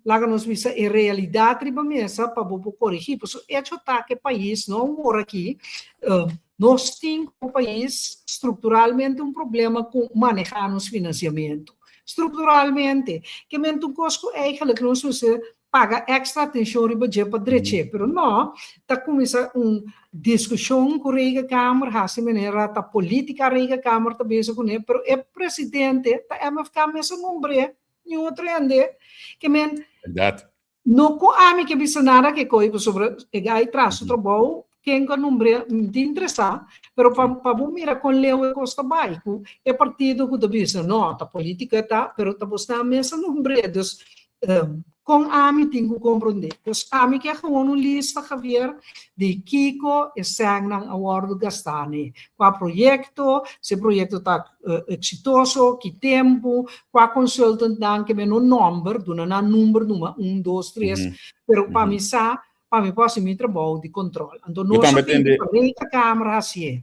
Laga nos bisa e realidat riba mesa pa bo por korigí. Pasobra echo ta ku e pais, no awor aki, nos tin komo pais strukturalmente un problema ku manehá nos finansiamentu. Strukturalmente. Ke men ta un kos ku eigentlik nos mester paga èkstra atenshon riba dje pa drech'é. Pero no, ta kuminsá un diskushon ku Rekenkamer hasi manera ta polítika Rekenkamer ta bezig kuné, pero e presidente ta MFK mes a nombr'é. Ni otro hende ke men. Berdad. No ku ami ke bisa nada ke koi pasobra e gai traha su trabou ken ku a nombr'é no ta interesá pero pa pa bo mira kon leu e kos ta bai ku e partido ku ta bisa no ta politica ta pero ta bosnan mes a nombr'é dus kon ami tin ku komprondé dus ami ke gewoon un lista Javier di kiko e sènnan a wòrdu gastá ne kua proyekto si e proyekto ta Eksitoso, ki tempu, kua consultantnan ke meno nomber, duna nan number numa un, dos, tres, pero pa mi sa, pa mi por hasi mi trabou di control. Anto Bo nos tambe a pidi tende pa Rekenkamer hasié.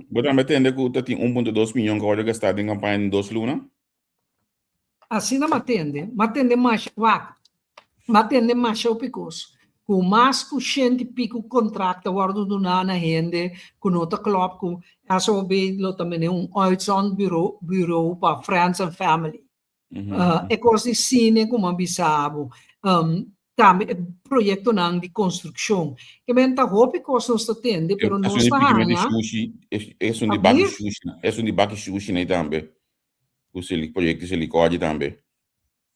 Bo tambe tende ku ta tin 1.2 miyon ku a wòrdu gastá den kampaña den dos luna? Asina m'a tende, m'a tende masha, wak, m'a tende masha hopi kos, ku mas ku shenti piku kontrakt ta wòrdu duná na hende ku no ta klòp ku SOB lo ta mene un uitzondbureau bureau pa friends and family. E kos di sine ku m'a bisa bo, tambe e proyektonan di konstrukshon. Ke men ta hopi kos nos ta tende, pero nos ta haña. Esun di baki shushi, esun di baki shushi nei tambe. Ku sili proyekto Silicodi tambe.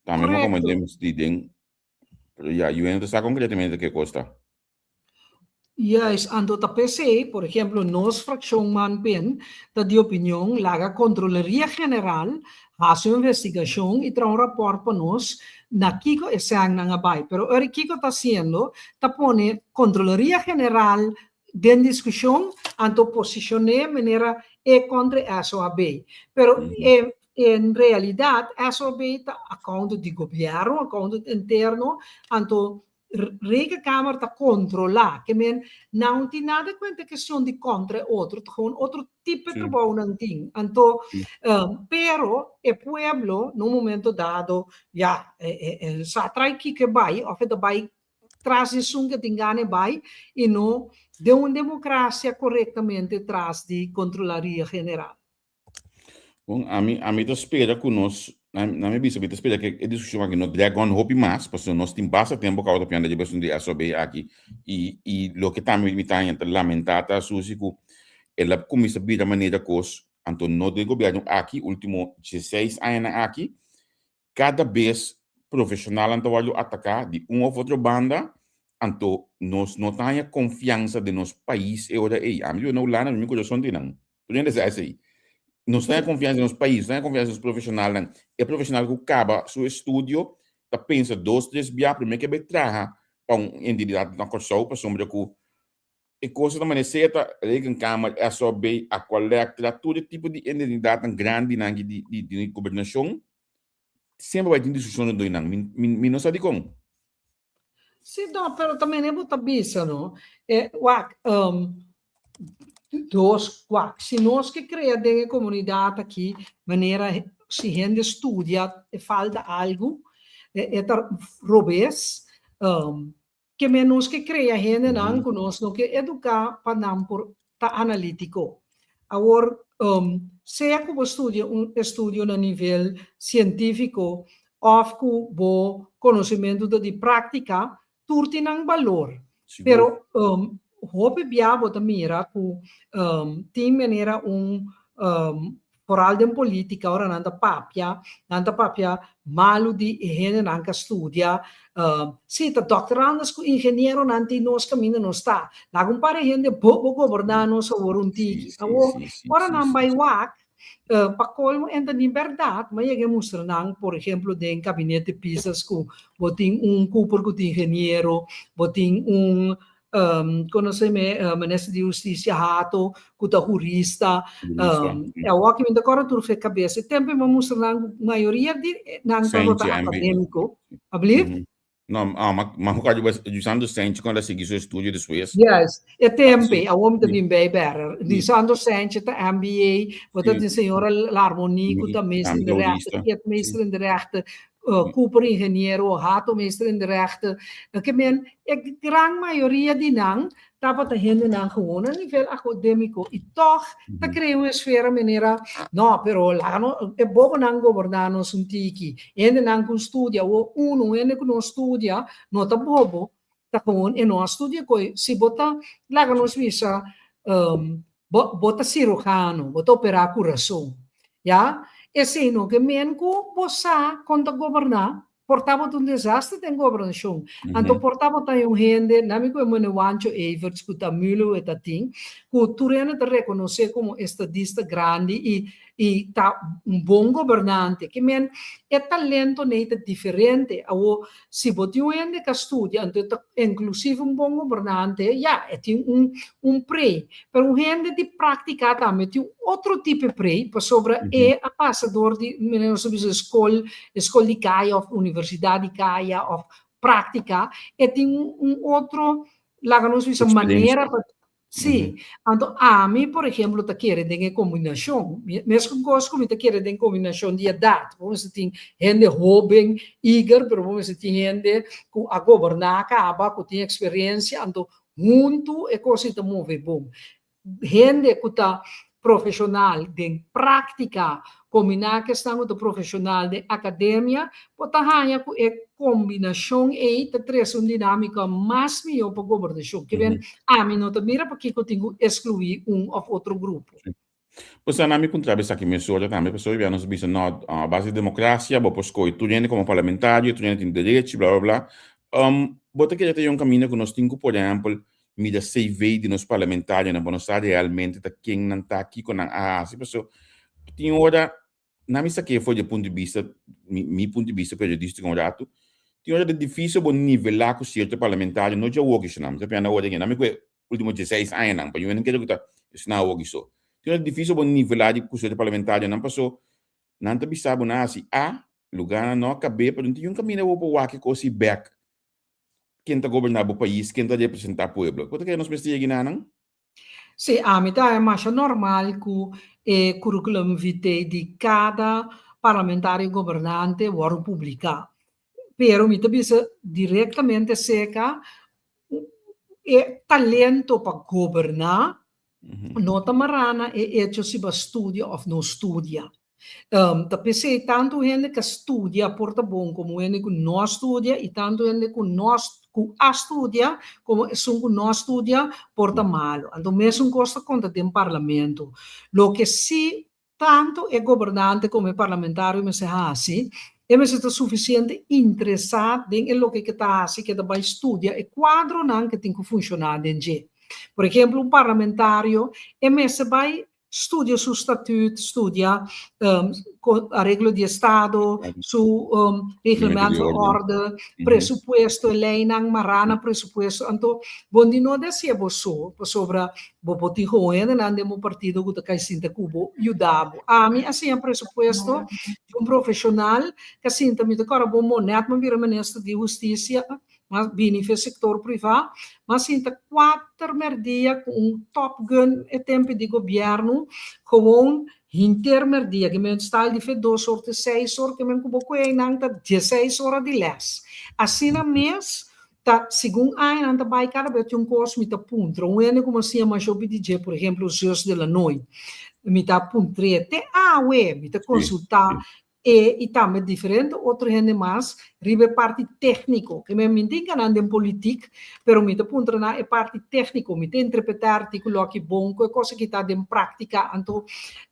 Tambe mo como den di den pero ya UN ta sa konkretamente ke kos ta. Juist, anto ta p'esei, por ehemplo, nos frakshon MANPEN ta di opinion laga Kontroleria General hasi un investigashon i traha un rapòrt pa nos na kiko e sènnan a bai. Pero ora kiko ta hasiendo ta pone Kontroleria General Den diskushon anto posishoné manera e kontra e SOAB. Pero en realidat SOAB ta accountant di gobièrnu, accountant interno, anto Rekenkamer ta kontrolá. Ke men nan tin nada kuenta e kestion di kontra e otro, ta gewoon otro tipo e trabou nan tin. Anto pero e pueblo na un momento dado ya e sa trai kiko e bai òf e ta bai tras di esun ke tin gana e bai i no den un demokrasia korektamente tras di Kontrolaria General. Bon, ami, ami ta spera ku nos, na, na mi bisa, mi ta spera ku e diskushon aki no drag on hopi mas, pasobra nos tin basta tempu kaba ta pianda riba esun di SOB aki, i, i loke tambe mi ta haña ta lamentá ta Susi ku el a kuminsá bira manera kos, anto no den gobièrnu aki, último dieseis añanan aki, Kada bes profeshonalnan ta wòrdu ataká di un òf otro banda, anto nos no ta haña konfiansa den nos pais e ora ei. Ami biba na Hulanda, mi kurason tin nan. Tur hende sa esei. Nos ta haña konfiansa den nos pais, nos ta haña konfiansa den nos profeshonalnan. E profeshonal ku kaba su estudio ta pensa dos, tres bia promé ke bai traha pa un entidat na Kòrsou pasobra ku e kos ta manera sea ta Rekenkamer, SOB, Aqualectra, tur e tipo di entidadnan grandinan di di gobernashon semper bai tin diskushon rondó nan. Mi mi mi no sa dikon. Sí, no, pero ta mene bo ta bisa, no? E, wak, dos, wak, si nos ke krea den e komunidat aki manera si hende studia e falta algu, e e ta robes, Ke men nos ke krea hendenan ku nos no ke eduká pa nan por ta analítiko. Awor, sea ku bo studia un estudio na nivel sientífiko òf ku bo konosementu ta di práktika, tur tin nan balor. Pero hopi bia bo ta mira ku tin manera un Foral den politica ora nan ta papia, nan ta papia malu di e hendenan ka studia. Si, ta doctorandos ku ingenieronan tin nos kaminda nos ta. Laga un par di hende bobo goberná nos awor un tiki. Awor, ora nan bai wak, pa kolmo en ta ni bèrdat, m'a yega e mustra nan, por ehemplo, den kabinete Pisas ku bo tin un Cooper ku ta ingeniero, bo tin un Conoce me minister di husticia Hato cu ta hurista. E awor aki mi ta corda tur fe cabeza. E tempo mi a mustra nan cu mayoria di nan tabata academico. Alblief? No, ma cu Lisandro Sanchez cuando a sigui su estudio despues. Yes, e tempo awor mi ta bin bij bera. Lisandro Sanchez ta MBA, bo ta tin señora Larmonie cu ta meester in de rechten, meester in de rechten. Cooper ingeniero, Hato meester in de rechten. Ke men, e gran mayoria di nan tabata hendenan gewoon a nivel akadémiko i tòg ta krea un esfera manera, no, pero laga no, e bobonan goberná nos un tiki, hendenan ku studia, awor unu, un hende ku no studia no ta bobo, ta gewoon e no a studia koe. Si bo ta, laga nos bisa, bo bo ta sirujano, bo ta operá kurason, ya, esei no ke men ku bo sa kon ta goberná. Por tabata un desaster den gobernashon. Anto por tabata un hende, na mi ku e mene Wancho Everts ku ta Mulo e ta tin, ku tur hende ta rekonosé komo estadista grandi i i ta un bon gobernante. Ke men e talento nei ta diferente. Awor si bo tin un hende ku a studia anto e ta inklusive un bon gobernante, ya, e tin un un prei. Pero un hende di práktika tambe tin un otro tipo e prei pasobra e a pasa dor di, mira nos ta bisa skol, e skol di kaya òf universidat di kaya òf práktika, e tin un otro, laga nos bisa, manera pa, sí. Anto ami, por ehemplo, ta kere den e kombinashon. Meskun kos ku mi ta kere den kombinashon di edat. Bo mester tin hende hóben, eager, pero bo mester tin hende ku a goberná kaba, ku tin eksperensia, anto huntu e kos ei ta move bon. Hende ku ta profeshonal den práktika kombiná ku esnan ku ta profeshonal den akademia por ta haña ku e kombinashon ei ta trese un dinámika mas mihó pa gobernashon. Ke ben ami no ta mira pakiko tin ku eskluí un òf otro grupo. Pues nan mi puntra esaki mesora tambe pasobra bia nos bisa no a base di demokrasia bo por skohe tur hende komo parlamentario tur hende tin derechi bla bla bla bo ta kere ta yon kaminda ku nos tin ku por ehèmpel mira CV di nos parlamentarionan pa nos sa realmente ta ken nan ta kiko nan a hasi pasobra tin ora nan mi sak'é for di e punto di bista mi mi punto di bista periodístiko un ratu tin ora ta difísil bo nivelá ku sierto parlamentario no dje awoki esnan mi ta piensa awor den nan mi ku e último dieseis añanan pa yu nan kere ku ta esnan awoki so tin ora ta difísil bo nivelá di ku sierto parlamentarionan paso nan ta bisa bo nan hasi A lugá nan no a kab'é pero no tin yun kaminda bo por wak e kos i bèk ken ta goberná bo pais ken ta representá pueblo bo ta kere nos mester yega nan? Sí, ami ta haña masha normal ku e curriculum vitae di kada parlamentario gobernante wòrdu publiká. Pero mi ta bisa direktamente seka e talento pa goberná no ta mará na e echo si bo a studia òf no studia. Ta p'esei tantu hende ku a studia por ta bon komo hende ku no a studia i tantu hende ku no ku a studia komo esun ku no a studia por ta malu. Anto mesun kos ta konta den parlamento. Loke si tantu e gobernante komo e parlamentario mester hasi, e mester ta sufisiente interesá den e loke ke ta hasi, ke ta bai studia e kuadronan ke tin ku funshoná den dje. Por ehemplo un parlamentario e mester bai studia su statuut, studia areglo di estado, su reglement van orde, presupuesto, e leynan mará na presupuesto. Anto, bo di no deci bo so, pasobra bo por tin gewoon hendenan den bo partido cu ta cay sinta cu bo, yuda bo. Ami a siña presupuesto di un profesional cu a sinta, mi ta corda bon bon, net mi a bira minister di husticia, Mas bini fe sector priva, mas sinta cuater merdia cu un top gun e tempo di gobierno, gewoon hinter merdia, ke men style di fe dos or te seis or, ke men cu bo cu einan ta dieseis ora di les. Asina mes ta segun añanan ta bay cada bes tin un cos mi ta puntra, un hende cu mi a siña masha hopi di dje, por ehemplo zus de la Noy, mi ta puntr'e te awe, mi ta consulta E i tambe diferente otro hende mas riba e parti tékniko. Ke men mi tin ganan den politik, pero mi ta puntra nan e parti tékniko. Mi ta interpretá artíkulo aki bon ku e kos aki ta den práktika. Anto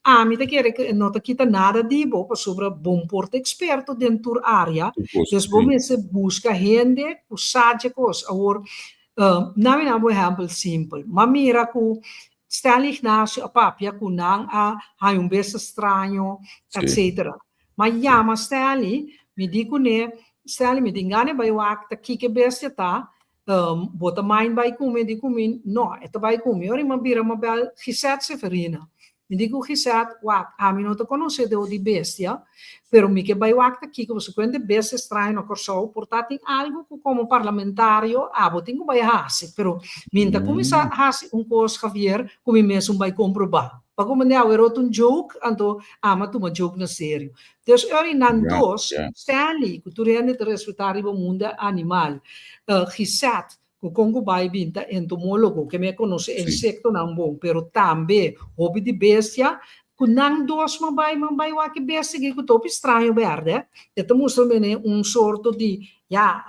ami ta kere ku e no ta kita nada di bo pasobra bon por ta eksperto den tur área. Dus bo mester buska hende ku sa dje kos. Awor, nan mi na bo ehèmpel simpel. M'a mira ku Stanley Ignacio a papia ku nan a haña un bes straño, etcetera. Ma yama Stanley, mi di kuné, Stanley, mi tin gana e bai wak ta kiko e bestia ta, bo ta mind bai ku mi? E di ku mi, no, e ta bai ku mi. Ora mi a bira mi a bel Gisette Severina. Mi di ku Gisette, wak, ami no ta konosé deo di bestia, pero mi ke bai wak ta kiko, pasobra kuende bestia straño na Kòrsou por ta tin algu ku komo parlamentario abo tin ku bai hasi, pero mi ta kuminsá hasi un kos, Javier, ku mi mes un bai komprobá. Pa como ne awe rot un joke, anto ama tuma joke na serio. Dus ori nan dos, Stanley, ku tur hende ta respetá riba mundo animal, Gisette, ku kon ku bai bin ta entomólogo, ke me konosé insektonan bon, pero tambe hopi di bestia, ku nan dos man bai, man bai wak e bestia aki ku ta hopi straño bèrdè. E ta mustra mene un sorto di, ya,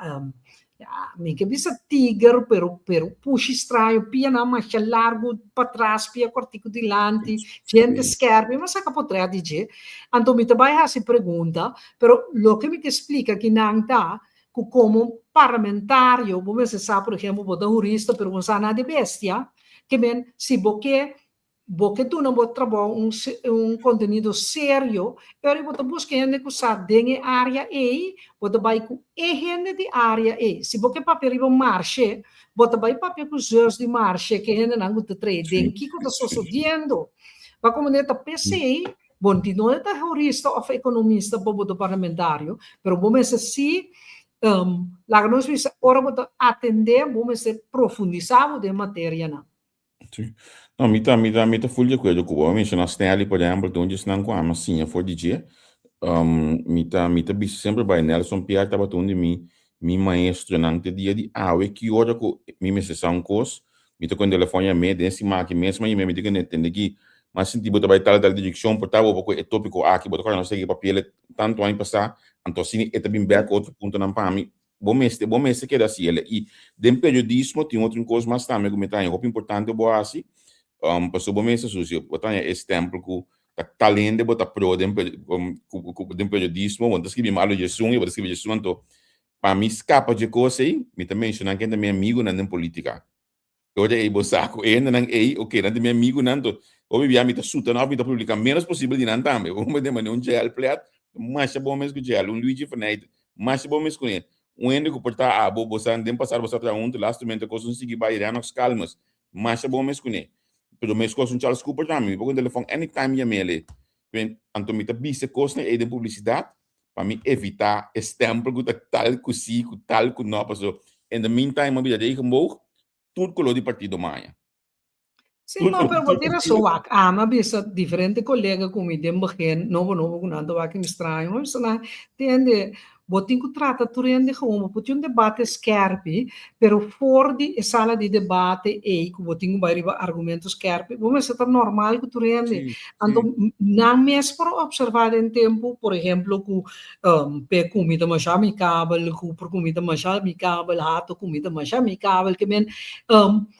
ya, mi ke bisa tiger, pero, pero pushi straño, pianan masha largu patras, pia kòrtiku dilanti, djente skèrpi, mi a saka potrèt di dje. Anto mi ta bai hasi pregunta, pero loke mi ke splika kinan ta ku komo parlamentario bo mester sa, por ehempel, bo ta hurista pero bo no sa nada di bestia, ke men si bo ke bo ke duna bo trabou un un kontenido serio, e ora bo ta buska hende ku sa den e área ei, bo ta bai ku e hende di área ei. Si bo ke papia riba marshe, bo ta bai papia ku zus di marshe, ke hendenan ku ta trae den kiko ta sosodiendo. Pa komo ta p'esei Bon, ti no e ta hurista of ekonomista pa bo ta parlamentario, pero bo mester si, laga nos bisa, ora bo ta atendé, bo mester profundisá bo den materianan. Sí. No, mi ta, mi ta, mi ta full di akuerdo ku bo. A menshoná Stanley, por ehèmpel, ta un di esnan ku ami a siña for di dje. Mi ta, mi ta bisa semper bai, Nelson Pierre tabata un di mi, mi maestronan te dia di awe. Ki ora ku mi mester sa un kos, Mi ta ku un telefòn yam'é den siman aki mes, ma yam'é mi tin ku tende ki mas sinti bo ta bai tal tal direkshon, por ta bo por ku e tópiko aki, bo ta kòrda nos ta yega papia tantu aña pasá, anto asina e ta bin bèk ku otro puntonan pa mi. Bo mester, bo mester keda hasi el. I den periodismo tin otro kos mas tambe ku mi ta haña hopi importante bo hasi, pasobra bo mester susi, bo ta haña e stèmpel ku ta tal hende bo ta pro den den periodismo, bo no ta skibi malu di esun i bo ta skibi di esun, anto Pa mi skapa dje kos ei, mi ta menshoná ken ta mi amigunan den polítika. E ora ei bo sa ku e hendenan ei, oke, nan ta mi amigunan, anto hopi bia mi ta suta nan òf mi ta publiká ménos posibel di nan tambe. Bo mete manera un JL Plet, masha bon mes ku JL, un Luigi Faneyte, masha bon mes kuné. Un hende ku por ta abo, bo sa den pasado bo sa traha huntu, lastimamente kos no sigui bai, Renox Calmes, masha bon mes kuné. Pero meskos un Charles Cooper tambe, mi por ku un telefòn anytime yam'el. Anto mi ta bisa e kosnan ei den publisidat pa mi evita e stempel ku ta tal ku si, ku tal ku no, paso in the meantime mi a bira regenboog, tur kolor di partido maña. Sí, no, pero bo tin rason wak. Ami a bisa diferente kolega ku mi den begin, nobo nobo ku nan ta wak mi straño, mi a bisa nan, tende, bo tin ku trata tur hende gewoon, bo por tin un debate skerpi, pero for di e sala di debate ei ku bo tin ku bai riba argumento skerpi, bo mester ta normal ku tur hende. Anto nan mes por observá den tempu, por ehemplo, ku Pe ku mi ta masha amikabel, Cooper ku mi ta masha amikabel, Hato ku mi ta masha amikabel, ke men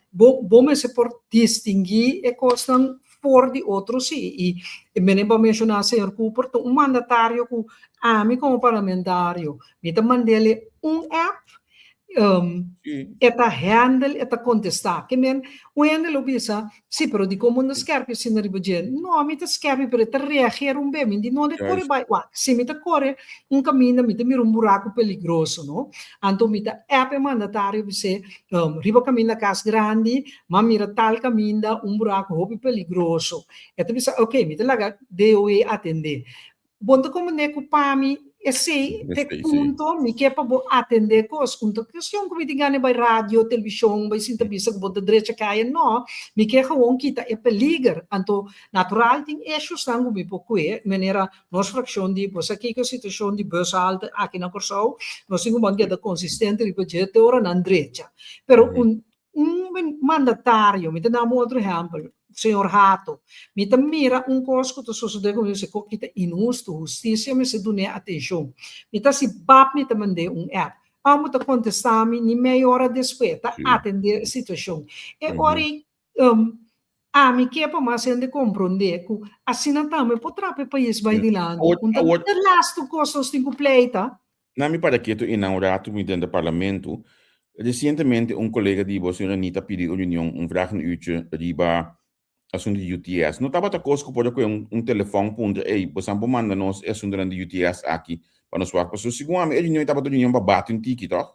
bo bo mester por distinguí e kosnan for di otro sí. I menen bo a menshoná señor Cooper ta un mandatario ku ami komo parlamentario mi ta mand'el un app E ta handle, e ta kontestá. Ke men, un hende lo bisa, sí, pero dikon bo no ta skèrpi asina riba dje? No, mi ta skèrpi, pero e ta reageer un be. Mi di, no, de kore bai. Wak, si mi ta kore un kaminda, mi ta mira un buraku peligroso, no? Anto mi ta app e mandatario bis'é, riba kaminda Kas Grandi, m'a mira tal kaminda un buraku hopi peligroso. E ta bisa, oke, mi ta laga DOE atendé. Bo no ta komprendé ku pa mi esei ta e punto, mi ke pa bo atendé kos. Un ta kuestion ku mi tin gana bai radio, televishon, bai sinta bisa ku bo ta drecha kaya, no. Mi ke gewoon kita e peliger. Anto, natural tin eshusnan ku mi por kue, manera nos frakshon di, bo sa kiko e situashon di bushalte aki na Kòrsou, nos tin ku ban keda konsistente riba dje te ora nan drecha. Pero un Un mandatario, mi ta dam un otro ehempel, señor Hato, mi ta mira un kos ku ta sosodé ku mi bisa ku ta inhusto, hustisia mester dun'é atenshon. Mi ta hasi bap mi ta mand'é un app. Amo ta kontestá mi ni mei ora despues, ta atendé e situashon. E ora ei ami ke pa mas hende komprondé ku asina tambe por trapa e pais bai dilanti. Un ta e lastu kos nos tin ku pleita. Na mi para ketu einan un ratu mi den de parlamento. Resientemente un kolega di bo, señora Anita, a pidi un reunion, un vragenuurtje riba asuntu di UTS. No tabata kos ku por a kohe un telefòn puntra, ey, bosan por manda nos e asuntunan di UTS aki pa nos wak? Pasobra segun ami e reunion tabata un reunion pa bati un tiki, tòg?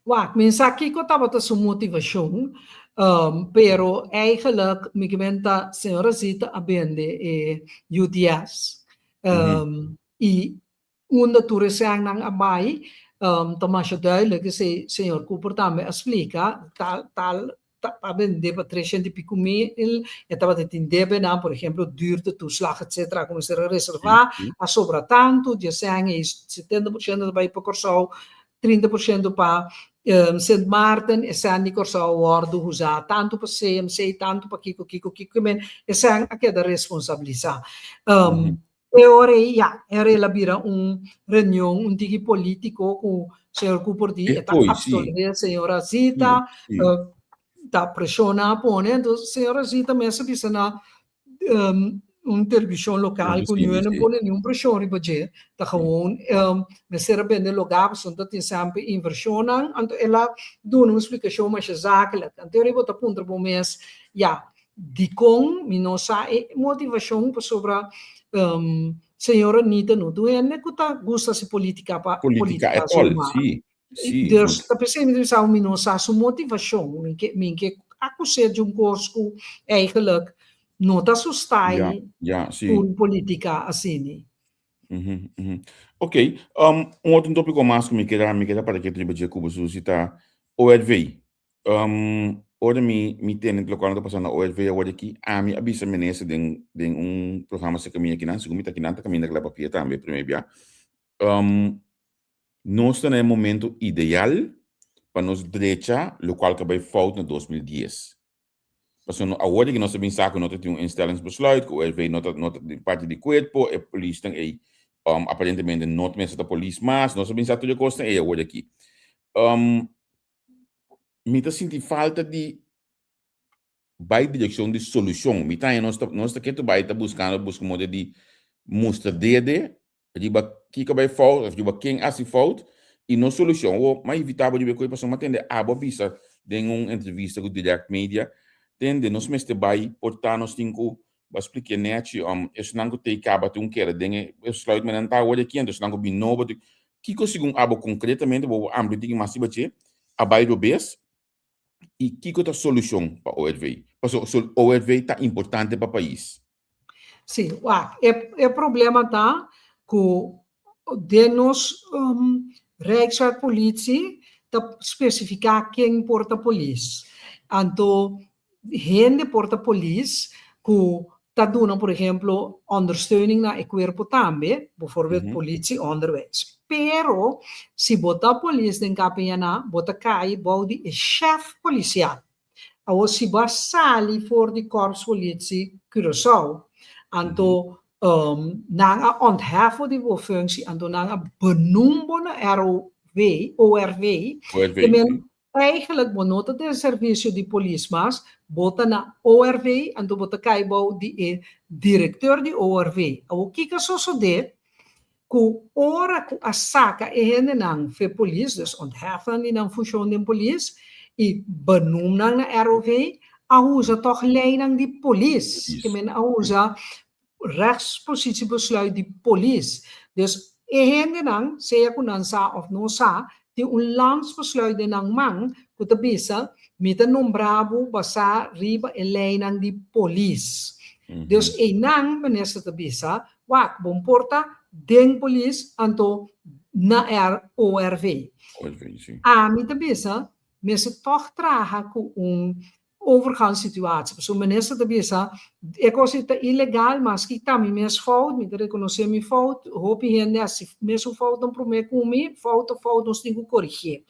Wak, mi sa kiko tabata su motivashon, pero eigenlijk mi ke men ta señora Zita a bende e UTS. I Unda tur e sènnan a bai, ta masha duidelijk, esei señor Cooper tambe a splika, tal tal. a bende pa 300 i piku mil, e tabata tin debenan, por ehemplo duurtetoeslag etcetera ku mester a reservá, a sobra tantu, dje sèn ei 70% ta bai pa Kòrsou, 30% pa Sint Maarten, e sèn di Kòrsou a wòrdu usá tantu pa CMC, tantu pa kiko, kiko, kiko, men e sèn a keda responsabilisá. E ora ei, ya, e ora el a bira un reunion, un tiki polítiko ku señor Cooper di e ta absolvé señora Zita, ta preshon a pone. Entonces señora Zita mes a bisa na un televishon lokal ku niun a pone niun preshon riba dje, ta gewoon mester a bende lugá pasobra ta tin semper invershonnan. Anto el a duna un splikashon masha zakelijk. Anto riba bo ta puntra bo mes, ya, Dikon mi no sa e motivashon pasobra señor Anita no ta un hende ku ta gusta hasi politika pa Politika politika at all, zomaar. si, si. Dus ta p'esei mi ta bisa mi no sa su motivashon. Mi ke mi ke akus'é di un kos ku eigenlijk no ta su Ja, style ja, si. un politika asini. Mhm, mhm. Ok, un otro tópiko mas ku mi keda mi keda para ketu riba dje ku bo Susi ta ORV. Ora mi mi tende lokual ta pasando na ORV awor aki, ami a bisa minister den den un programa serka mi akinan, segun mi ta akinan ta kaminda kla papia tambe prome bia. Nos ta na e momento ideal pa nos drecha lokual ku a bai fout na 2010. Pasobra no awor aki nos ta bin sa ku no ta tin un instellingsbesluit, ku ORV no ta no ta parti di kuerpo, e polisnan ei aparentemente no ta mester ta polis mas, nos ta bin sa tur e kosnan ei awor aki. Mi ta sinti falta di bai direkshon di solushon. Mi ta haña nos ta nos ta ketu bai ta buskando buska moda di mustra dede riba kiko a bai fout of riba ken a hasi fout i no solushon. Awor m'a invitá bo riba e kos pasobra m'a tende abo a bisa den un entrevista ku Direct Media tende nos mester bai por ta nos tin ku Bo a spliké nechi, esnan ku tei kaba tin un keda den e sluit men nan ta awor aki, anto esnan ku bin nobo tin. Kiko segun abo konkretamente bo por amplia un tiki mas riba dje a bai robes i kiko ta solushon pa ORV? Pasobra ORV ta importante pa pais. Sí, wak, e problema ta ku den nos Rijkswet Politie ta spesifiká ken por ta polis. Anto hende por ta polis ku ta duna por ehemplo ondersteuning na e kuerpo tambe, bijvoorbeeld politie onderwijs. Pero si bo ta polis den KPNA bo ta kai bou di e chef polisial. Awor si bo a sali for di Korps Politie Curaçao anto nan a onthef bo di bo functie anto nan a benoem bo na ROV, ORV, ke men Eigenlijk bo no ta den servisio di polis mas, bo ta na ORV, anto bo ta kai bou di e direkteur di ORV. Awor kiko a sosodé? Ku ora ku a saka e hendenan fe polis, dus onthef nan di nan funshon den polis i benoem nan na ROV, a usa tòg leinan di polis, ke men a usa Rechtspositiebesluit di polis. Dus e hendenan, sea ku nan sa òf no sa, tin un landsbesluit den nan man ku ta bisa, mi ta nombra bo basá riba e leinan di polis. Dus einan minister ta bisa, wak, bo por ta den polis anto na ORV. Ami ta bisa, mester tòg traha ku un Overgangssituatie. Pasobra minister ta bisa, e kos ei ta ilegal, maske ta mi mes fout, mi ta rekonosé mi fout, hopi hende hasi mesun foutnan promé ku mi, fout ta fout, nos tin ku korigié.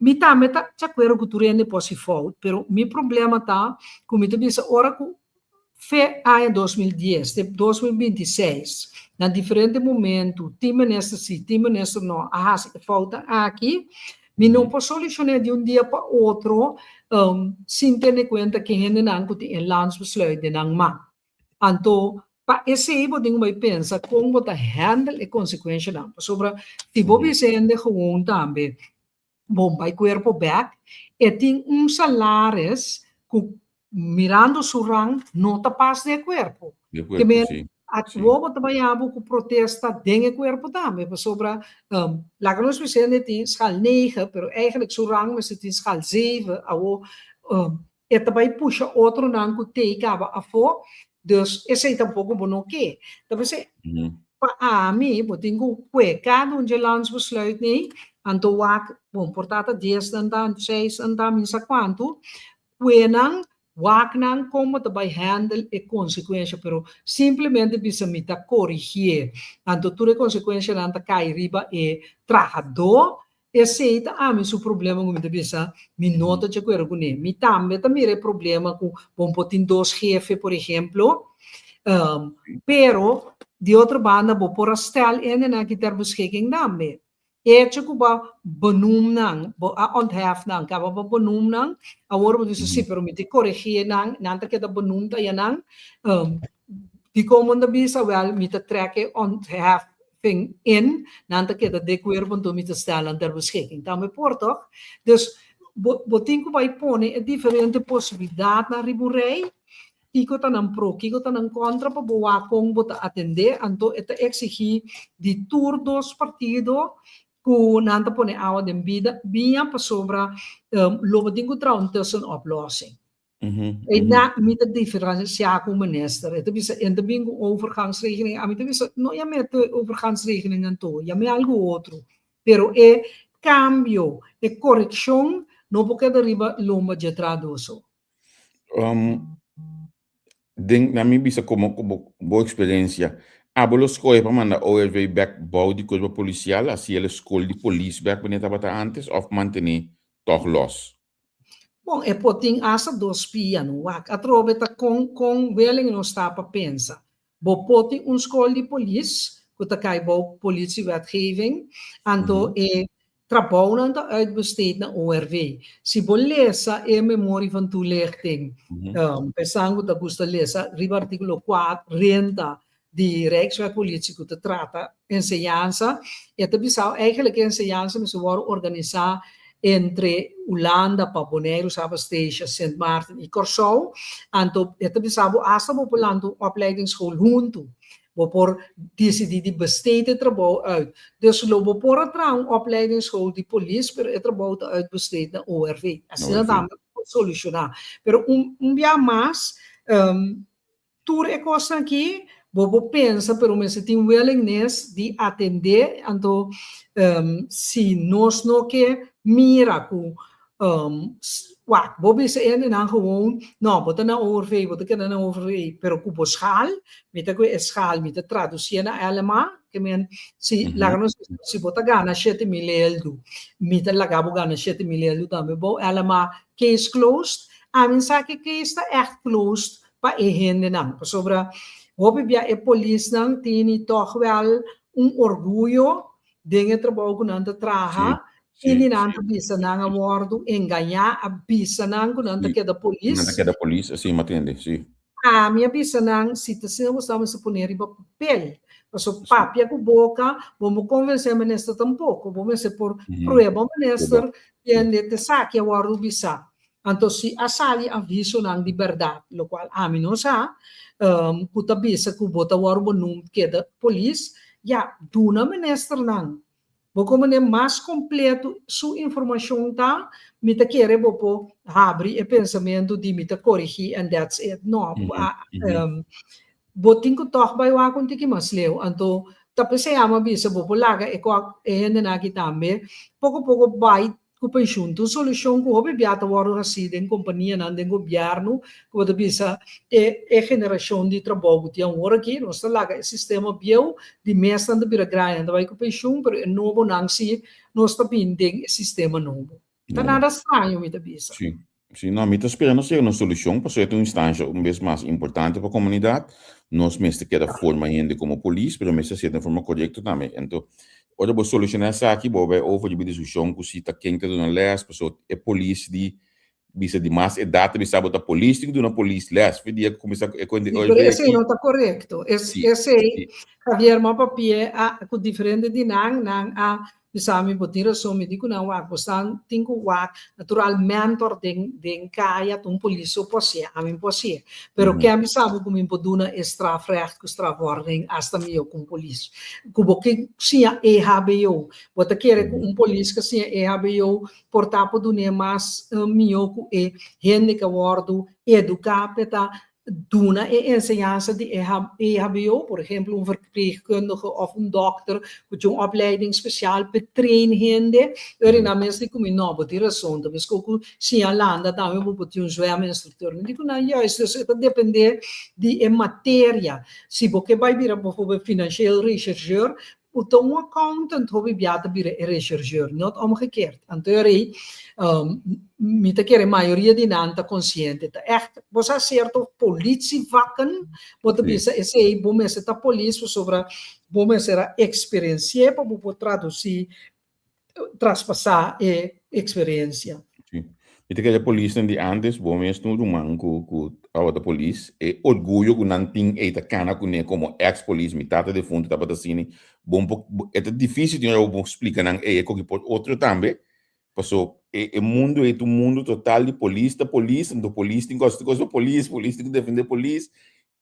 Mi tambe ta di akuerdo ku tur hende por hasi fout, pero mi problema ta ku mi ta bisa ora ku Fe aña 2010 te 2026, na diferente momentu, tin minister si, tin minister no, a hasi e foutnan aki. Mi no por solucion'é di un dia pa otro sin tene kuenta ke hendenan ku tin e landsbesluit den nan man. Anto, pa esei bo tin ku bai pensa kon bo ta handle e konsekuenshanan. Pasobra si bo bisa hende gewoon tambe, Bon bai cuerpo bek, e tin un salaris cu mirando su rang no ta pas den e cuerpo. Den e Ke cuerpo, men si. awor bo ta baña bo cu protesta den e cuerpo tambe, pasobra laga nos bisa hende tin schaal negen, pero eigenlijk su rang mester tin schaal zeven, awor e ta bai pusha otronan cu tei caba afo, dus esey tampoco bo no ke. Ta p'esey pa ami bo tin cu kue cada un dje landsbesluit nei, Anto wak, bon, por ta ta dies nan ta, seis nan ta, mi sa kuantu, kue nan, wak nan kon bo ta bai handle e konsekuensha, pero simplemente bisa mi ta korigié, anto tur e konsekuenshanan ta kai riba e trahadó, esei ta ami su problema ku mi ta bisa mi no ta djakuerdo kuné. Mi tambe ta mira e problema ku bon por tin dos hefe, por ehemplo, pero di otro banda bo por a stel hendenan aki ter beschikking tambe. Echo ku bo a benoem nan, bo a onthef nan, kaba bo benoem nan, awor bo bisa si, pero mi tin koregí nan, nan ta keda benoemd ayanan. Dikon bo ta bisa? Wèl, mi ta trèk e ontheffing in, nan ta keda de kuerpo, anto mi ta stel nan ter beschikking. Tambe por tòg? Dus, bo bo tin ku bai pone e diferente posibilidatnan riba un rei. Kiko ta nan pro, kiko ta nan kontra pa bo wak kon bo ta atendé, anto e ta eksigí di tur dos partido ku nan ta pone awa den bida biña pasobra lo bo tin ku traha un tussenoplossing. E na mi ta diferensiá ku minister, e ta bisa e ta bin ku overgangsregeling, ami ta bisa no yam'é te overgangsregeling anto, yam'é algu otro, pero e kambio, e korekshon no por keda riba lomba dje traduso. Um, den, na mi bisa como, como bo experiencia, abo lo scoge pa manda ORV back bou di cuerpo policial, así el school di polis back wanneer tabata antes, of mantene toch los? Bon, e por tin hasta dos pia, no? Wak, atrobe ta con, con willing nos ta pa pensa. Bo por tin un skol di polis ku ta kai bou politiewetgeving, anto e trabounan ta uitbesteed na ORV. Si bo lesa e memorie van toelichting, p'esan ku ta gusta lesa riba artíkulo 40 di Rijkswet Politie ku ta trata enseñansa, e ta bisa eigenlijk e enseñansa mester wòrdu organisá entre Hulanda pa Boneiru, Saba Statia, Sint Maarten i Kòrsou. Anto e ta bisa bo asta bo por lanta un opleidingsschool huntu. Bo por disidí di besteed e trabou uit. Dus lo bo por a traha un opleidingsschool di polis, pero e trabou ta uitbesteed na ORV. Asina tambe bo por solushoná. Pero un un bia mas, Tur e kosnan aki bo por pensa pero mester tin willingness di atendé, anto si nos no ke mira ku wak bo bisa e hendenan gewoon no bo ta na ORV bo ta keda na ORV pero ku bo schaal mi ta kohe e schaal mi ta tradusié na LMA ke men si laga nos bisa si bo ta gana 7000 eldu mi ta laga bo gana 7000 eldu tambe bo LMA case closed ami sa ke case ta ègt closed pa e hendenan, pasobra hopi bia e polisnan tini tòg wèl un orguyo den e trabou ku nan ta traha i ni nan ta bisa nan a wòrdu engañá, a bisa nan ku nan ta keda polis. Nan ta keda polis, así mi a tende, sí. Ami a bisa nan, si ta asina bo sta mester pone riba papel, pasobra papia ku boka bo no konvensé minister tampoko, bo mester por prueba minister kende ta esaki a wòrdu bisá. Anto si a sali avisonan di bèrdat, lokual ami no sa, ku ta bisa ku bo ta wòrdu benoemd keda polis, ya, duna ministernan. Bo komo den mas kompleto su informashon ta, mi ta kere bo por habri e pensamentu di mi ta korigí and that's it. No, bo tin ku tòg bai wak un tiki mas leu. Anto ta p'esei ami a bisa bo por laga e kòk e hendenan aki tambe poko poko bai Ku penshun ta un solushon ku hopi bia ta wòrdu hasí den kompanianan, den gobièrnu, ku bo ta bisa e e generashon di trabou ku tin awor aki, nos ta laga e sistema bieu di mesnan ta bira grandi, nan ta bai ku penshun, pero e nobonan si nos ta bin den e sistema nobo. Ta nada straño mi ta bisa. Sí, sí, no, mi ta spera nos yega na un solushon, pasobra e ta un instansha un bes mas importante pa komunidat. Nos mester keda forma hende komo polis, pero mester hasié den forma korekto tambe. Anto, ora bo solushoná esaki, bo bai over riba e diskushon ku si ta ken ta duna lès, pasobra e polis di bisa di mas edat ta bisa bo ta polis tin ku duna polis lès. Fi dia ku kuminsá e Sí, pero esei no ta korekto. Esei, Javier, m'a papia a ku diferente di nan, nan a Bisa mi bo tin rason, mi di ku nan wak, bo stan tin ku wak, natural mentor den den kaya ta un polis so por hasié, ami por hasié, pero ken bisa bo ku mi por duna e strafrecht ku strafvordering hasta mihó ku un polis? Ku bo ke siña EHBO, bo ta kere ku un polis ke siña EHBO por ta por dun'é mas mihó ku e hende ke a wòrdu eduká p'e ta. duna e enseñansa di EHBO, por ehemplo un verpleegkundige of un dokter ku tin un opleiding spesial pa train hende, ora nan mes di ku mi, no, bo tin rason, ta meskos ku siña landa tambe bo por tin un zweminstructeur. Mi di ku nan, juist, dus e ta depende di e materia. Si bo ke bai bira bijvoorbeeld financieel rechercheur, Bo ta un accountant hopi bia ta bira e rechercheur, not omgekeerd. Anto e rei, mi ta kere mayoria di nan ta consciente. Ta echt, bo sa cierto politievakken, bo ta bisa esey bo mester ta polis pasobra bo mester a experienci'e pa bo por traduci, traspasa e experiencia. Sí. Mi ta kere polisnan di antes, bo mes tin un ruman ku ku tabata polis, e orguyo ku nan tin ei ta kana kuné komo ex polis, mi tata defuntu tabata asina, bo un por e ta difisil tin ora bo por splika nan ei e koki por otro tambe, paso e e mundu ei ta un mundu total di polis ta polis, anto polis tin ku hasi tur kos pa polis, polis tin ku defende polis,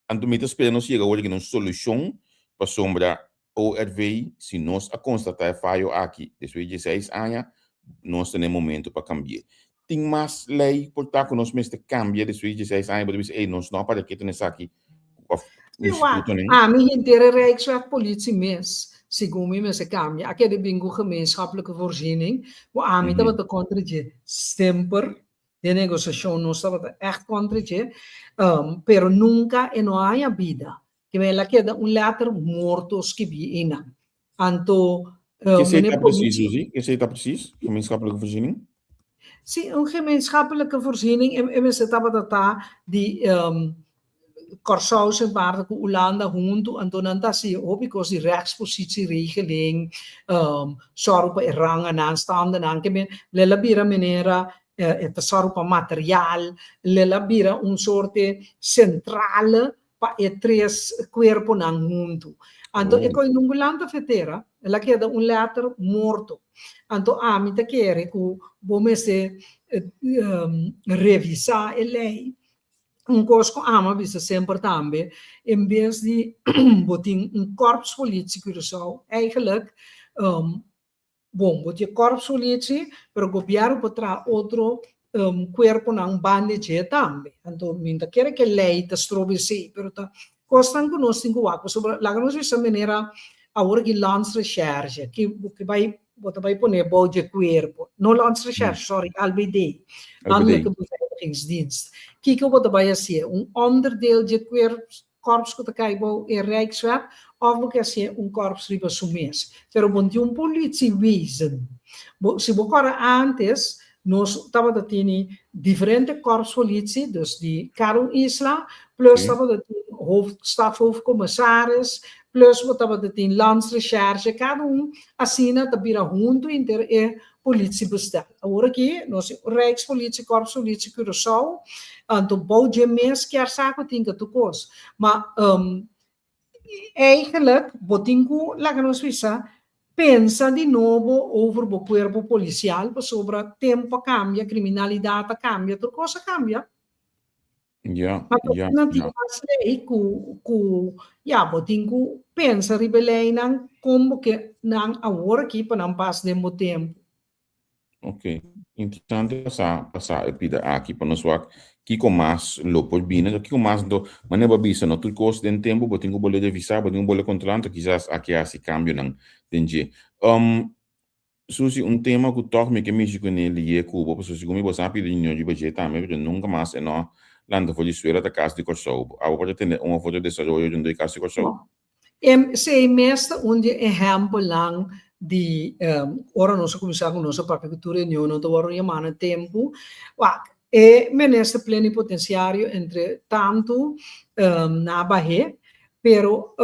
Anto mi ta spera nos yega awor di un solushon pasobra ORV si nos a konstatá e fayo aki despues di dieseis aña nos ta na e momento pa kambi'é. Tin mas lei por ta ku nos mester kambia despues di dieseis aña bo ta bisa ey nos no a para ketu na esaki òf institutonan. Ami henter e Rijkswetpolitie mes segun mi mester kambia. A keda bin ku gemeenschappelijke voorziening ku ami tabata kontra dje semper. Den negosiashon nos tabata ègt kontra dje, pero nunka e no a haña bida. Kiba el a keda un lèter morto skibí einan. Anto, Ke esei ta presis, Suzy? Ke esei ta presis, gemeenschappelijke voorziening? Sí, un gemeenschappelijke voorziening e mester tabata ta di Kòrsou, Sint Maarten ku Ulanda huntu, anto nan ta hasi hopi kos di rechtspositieregeling, sòru pa e ranganan, standennan, ke men lel a bira manera e ta sòru pa material, lel a bira un sorte sentrale pa e tres kuerponan huntu. Anto e koi nungu lanta fetera, el a keda un lèter morto. Anto ami ta kere ku bo mester revisá e lei. Un kos ku ama bisa semper tambe, en bes di bo tin un korpspolitie Curaçao, eigenlijk, bon, bo tin e korpspolitie, pero gobièrnu por traha otro kuerponan banda di dje tambe. Anto mi no ta kere ku e lei ta stroba esei, pero ta kosnan ku nos tin ku wak, pasobra laga nos bisa manera awor aki landsrecherche, ki bo ke bai Bo ta bai pone bou dje kuerpo. No Landsrecherche, sorry, LBD, Landelijke Beveiligingsdienst. Kiko bo ta bai hasié? Un onderdeel dje korps ku ta kai bou e Rijkswet òf bo ke hasié un korps riba su mes? Pero bo no tin un politiewezen. Bo, si bo kòrda ántes, nos tabata tini diferente korpspolitie, dus di kada un isla, plus tabata tin hoofd, stafhoofdcommissaris, plus bo tabata tin landsrecherche, kada un asina ta bira huntu inter e politiebestel. Awor aki nos tin Rijkspolitie, Korpspolitie Curaçao, anto bou dje mes kier sa ku tin katu kos. Ma Eigenlijk bo tin ku laga nos bisa pensa di nobo over bo kuerpo polisial pasobra tempu a kambia, kriminalidat a kambia, tur kos a kambia. Ja, Ma ja, nan tin ja. mas lei ku ku ya bo tin ku pensa riba e leinan kon bo ke nan awor aki pa nan pas den bo tempu. Ok, interesante pa sa, pa sa e pida aki pa nos wak kiko mas lo por bini, anto kiko mas anto manera bo a bisa no tur kos den tempu bo tin ku bole revisá, bo tin ku bole kontrolá, anto kisas aki a hasi kambionan den dje. Um, Susi, un tema ku tòg mi ke mishi kuné lié ku bo, pasobra segun mi bo sa pidi reunion riba dje tambe, pero nunka mas e no a lanta for di suela ta Kas di Kòrsou. Abo por ta tende un of otro desaroyo rondó e Kas di Kòrsou? Esei mes ta un di e ehèmpelnan di ora nos a kuminsá ku nos a papia ku tur reunionnan ta wòrdu yamá na tempu. Wak, e minister plenipotensiario entre tantu na bah'é, pero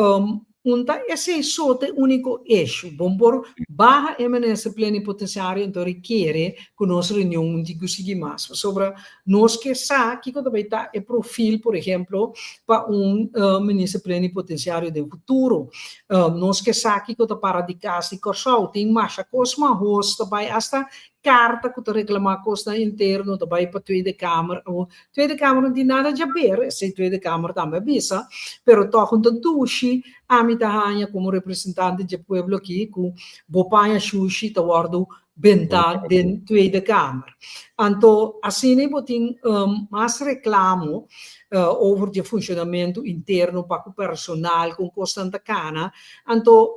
un ta esei so ta e úniko eshu. Bon por baha e minister plenipotensiario anto rekere ku nos reunion un tin ku sigui mas, pasobra nos ke sa kiko ta bai ta e profil, por ehemplo, pa un minister plenipotensiario den futuro. Nos ke sa kiko ta para di Kas di Kòrsou. Tin masha kos mahos ta bai, asta karta ku ta reklamá kosnan interno ta bai pa Tweede Kamer. Awor, Tweede Kamer no tin nada djaber, esei Tweede Kamer tambe a bisa, pero tòg un ta dushi ami ta haña komo representante dje pueblo aki ku bo paña shushi ta wòrdu. benta den Tweede Kamer. Anto asina bo tin mas reklamo over di e funshonamentu interno pa ku personal kon kosnan ta kana. Anto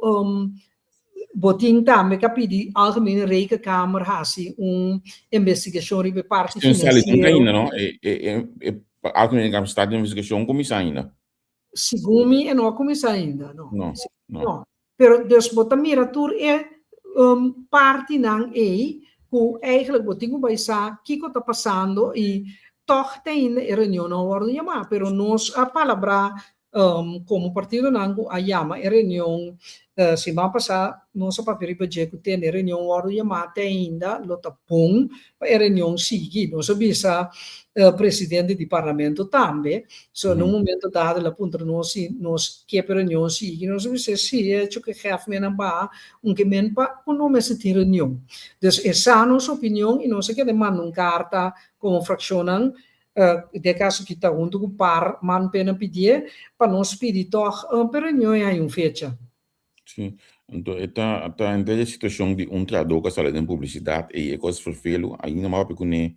bo tin tambe ku a pidi Algemene Rekenkamer hasi un investigashon riba e parti finansiero. Ainda no? E e Algemene Rekenkamer sta den investigashon kuminsá ainda? Segun mi e no a kuminsá ainda, no. No, no. Pero dus bo ta mira tur e partinan ei ku eigenlijk bo tin ku bai sa kiko ta pasando i tòg te ainda e reunion no a wòrdu yamá. Pero nos a palabrá komo partidonan ku a yama e reunion siman pasá nos a papia riba dje ku tende e reunion wòrdu yamá te ainda lo ta bon pa e reunion sigui. Nos a bisa presidente di parlamento tambe. So na un momento dado el a puntra nos si nos ke pa e reunion sigui. Nos a bisa si, e hecho ku e hèf men a baha un ke men pa ku no mester tin reunion. Dus e sa nos opinion i nos a keda manda un karta komo frakshonnan, den e kaso aki ta huntu ku par man pena pidié pa nos pidi tòg pa e reunion e haña un fecha. Sí, anto e ta ta henter e situacion di un trahador cu a sali den publicidad ey e cos vervelu, ainda m'a papia cune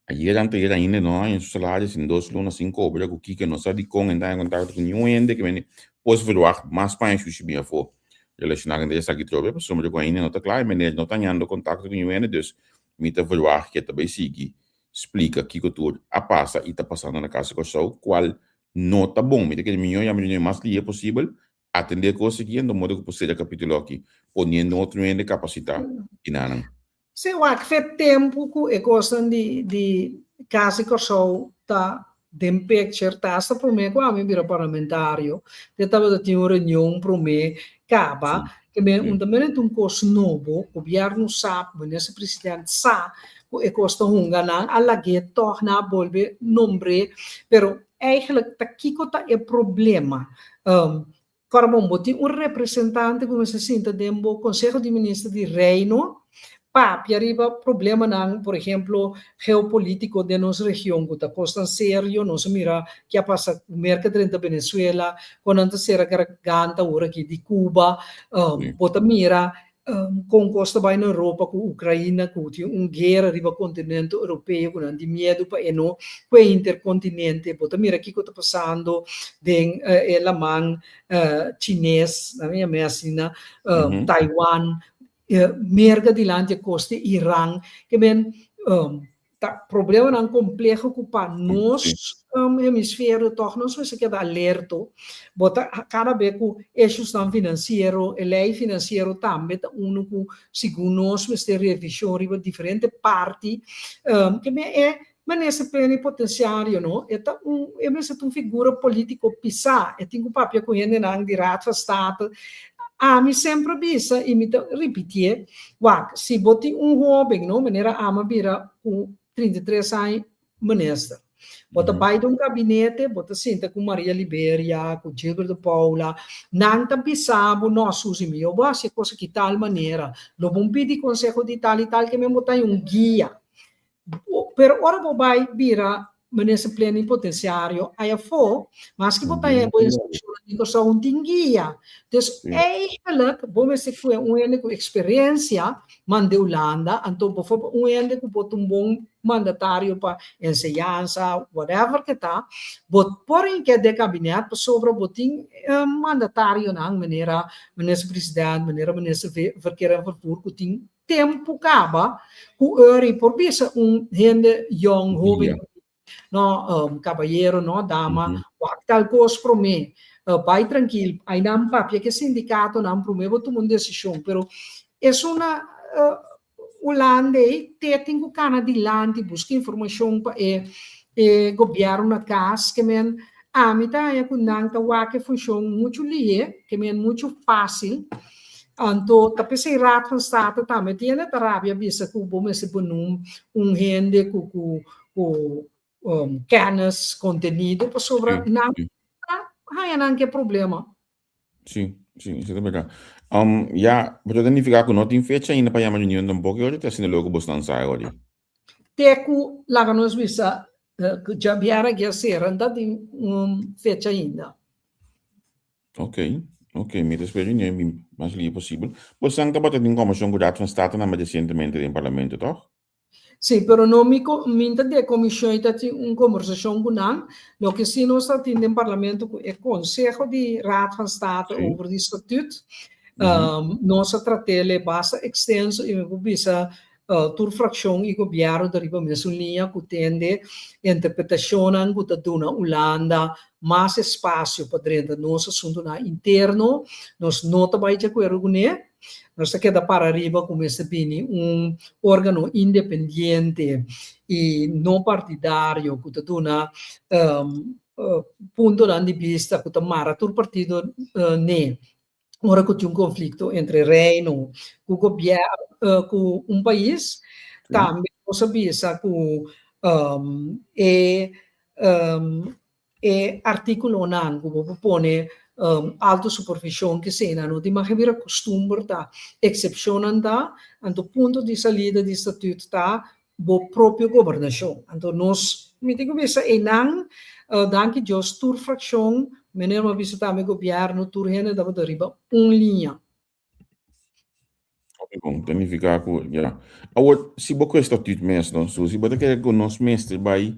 ayer anteayer ainda no haña su salario sin dos luna sin cobra cu kiko no sa dicon e ta haña contacto cu niun hende ke mende por verwagt mas paña shushi bin afo relaciona cu esaki trobe pasobra cu ainda no ta cla e meneer no ta hañando contacto cu niun hende dus mi ta verwagt ke ta bay sigui splica kiko tur a pasa y ta pasando na Casa Corsou cual no ta bon mi ta kere miyo yama reunion mas lihe posibel Atendé kos aki en modo ku por sera kapítulo aki, poniendo otro hende kapasitá i nanan. Sí, wak fe tempu ku e kosnan di di Kas di Kòrsou ta den picture ta hasta promé ku ami bira parlamentario te tabata tin un reunion promé kaba ke men un ta menen un kos nobo gobièrnu sa minister president sa ku e kos ta hunga nan a lag'é tòg nan a bolbe nombr'é pero Eigenlijk ta kiko ta e problema? Kòrda bon, bo tin un representante ku mester sinta den bo Konseho di Minister di Reino papia riba problemanan, por ehemplo, geopolítiko den nos region ku ta kosnan serio. Nos a mira ke a pasa ku Merka drenta Venezuela, kon nan ta sera garganta awor aki di Cuba. Bo ta mira Kon kos ta bai na Europa ku Ukraina ku tin un guera riba kontinente europeo ku nan tin miedu pa e no kue interkontinente. Bo ta mira kiko ta pasando den e laman chines, nan a yam'é asina, Taiwan, Merka dilanti e kos di Iran. Ke men Ta problemanan kompleho ku pa nos hemisferio tòg nos mester keda alerto. Bo ta kada be ku eshusnan finansiero, e lei finansiero tambe ta unu ku segun nos mester revishon riba diferente parti. Ke men e minister plenipotensiario no, e ta un e mester ta un figura politiko pisá, e tin ku papia ku hendenan di Raad van State. Ami semper a bisa i mi ta ripitié, Wak, si bo tin un hóben, no, manera ami a bira ku 33 aña minister. Bo ta bai den un gabinete, bo ta sinta ku Maria Liberia, ku Gilbert de Paula, nan ta bisa bo, no, Suzy, mihó bo hasi e kos aki tal manera, lo bo pidi konseho di tal i tal, ke men bo ta un guia. Pero ora bo bai bira minister plenipotenciario aya afó, maske bo ta haya bo instrukshonnan di Kòrsou un tin guia. Dus eigenlijk bo mester kue un hende ku eksperensia manda Hulanda, anto boforbel un hende ku por ta un bon mandatario pa enseñansa, whatever ke ta, bo por hinka den kabinet pasobra bo tin mandatarionan manera minister president, manera minister verkeer en vervoer ku tin Tempu kaba ku Uri por bisa un hende yong, hoben, no, kabayero, no, dama, wak tal kos promé, bai trankil, ainan papia ku e sindikatonan promé bo tuma un desishon. Pero esun na Hulanda ei te tin ku kana dilanti, buska informashon pa e e gobièrnu na kas, ke men ami ta haña ku nan ta wak e funshon muchu lihé, ke men muchu fásil. Anto ta p'esei Raad van State tambe tiene ta rabia bisa ku bo mester benum un hende ku ku ku kennis, kontenido, pasobra nan ta haña nan ke problema. Sí, sí, esei ta berdad. Ya, pero ta nifiká ku no tin fecha ainda pa yama reunion tampoko, i ora ta asina loke bosnan sa e ora ei? Te ku laga nos bisa ku djabièrnè ke a sera, no ta tin un fecha ainda. Ok. Ok, mi ta spera reunion bin mas lihe posibel. Bosan tabata tin kombershon ku Raad van State namba resientemente den parlamento, tòg? Sí, pero no mi mi ta di e komishon i ta tin un kombersashon ku nan. Loke sí nos ta tin den parlamento ku e konseho di Raad van State over di statuut. Nos a trat'el basta ekstenso i mi por bisa tur frakshon i gobièrnu ta riba mesun liña ku tende interpretashonnan ku ta duna Hulanda mas espasio pa drenta nos asuntunan interno. Nos no ta bai di akuerdo kuné. Nos ta keda para riba ku mester bini un órgano independiente i no partidario ku ta duna puntonan di bista ku ta mara tur partido n'e. Ora ku tin un konflikto entre Reino ku gobièrnu ku un pais, tambe nos a bisa ku e e artíkulonan ku bo por pone alto supervishon keseinan no tin mag a bira kustumber ta eksepshonnan ta, anto punto di salida di statüt ta bo propio gobernashon. Anto nos, mi tin ku bisa einan, danki Dios tur frakshon, meneer mi a bisa tambe gobièrnu, tur hende tabata riba un liña. Hopi bon, ta nifiká ku ya. Awor, si bo ku e statüt mes, no, Susi, bo ta kere ku nos mester bai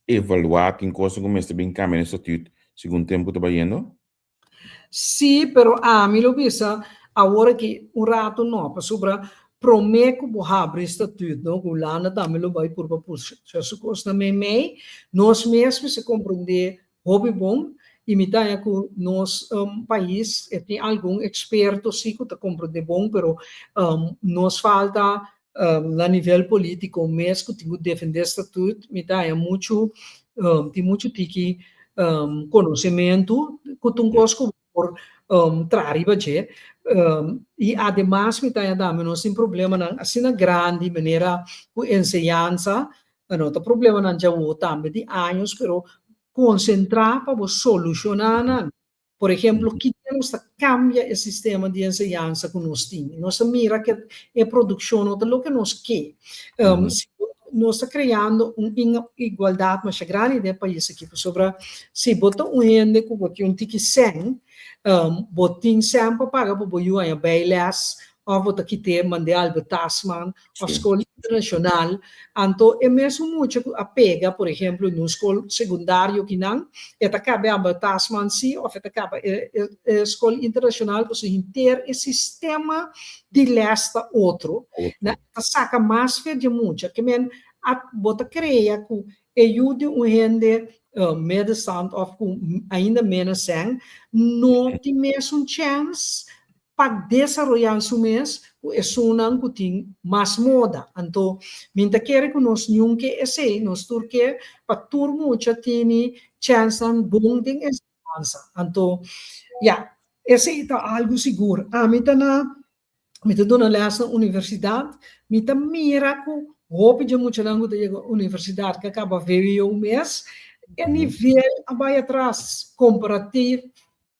evaluá tin kosnan ku mester bin kambia na e statüt segun tempu ta bayendo? Sí, pero ami lo bisa awor aki un rato no, pasobra promé ku bo habri statuut no, ku Hulanda tambe lo bai purba pusha su kosnan meimei, nos mes mester komprondé hopi bon i mi ta haña ku nos pais e tin algun eksperto sí ku ta komprondé bon, pero nos falta na nivel polítiko mes ku tin ku defendé statuut, mi ta haña muchu tin muchu tiki konosementu ku ta un kos ku bo por traha riba dje. I ademas mi ta haña tambe nos tin problemanan asina grandi manera ku enseñansa, no ta problemanan djawo tambe di años pero konsentrá pa bo solushoná nan. Por ehemplo, kiko nos ta kambia e sistema di enseñansa ku nos tin? Nos ta mira ku e produkshon no ta loke nos ke. Si nos ta kreando un inigualdat masha grandi den e pais aki, pasobra si bo ta un hende ku bo tin un tiki sèn, bo tin sèn pa paga pa bo yu haña bijles òf bo ta kit'é mand'é Albert Tasman òf skol internashonal, anto e mesun mucha ku a pega, por ehemplo, na un skol sekundario kinan, e ta kaba e Albert Tasman sí òf e ta kaba e e skol internashonal, pasobra henter e sistema di lès ta otro. Nan ta saka mas fe dje mucha. Ke men a bo ta krea ku e yu di un hende middenstand òf ku ainda ménos sèn no tin mesun chèns pa desaroyá su mes ku esunnan ku tin mas moda. Anto, mi ta kere ku nos niun ke esei, nos tur ke pa tur mucha tini chènsnan bon den enseñansa. Anto, ya, esei ta algu sigur. Ami ta na, mi ta duna lès na universidat, mi ta mira ku hopi dje muchanan ku ta yega universidat ku a kaba vwo mes, e nivel a bai atras komparativ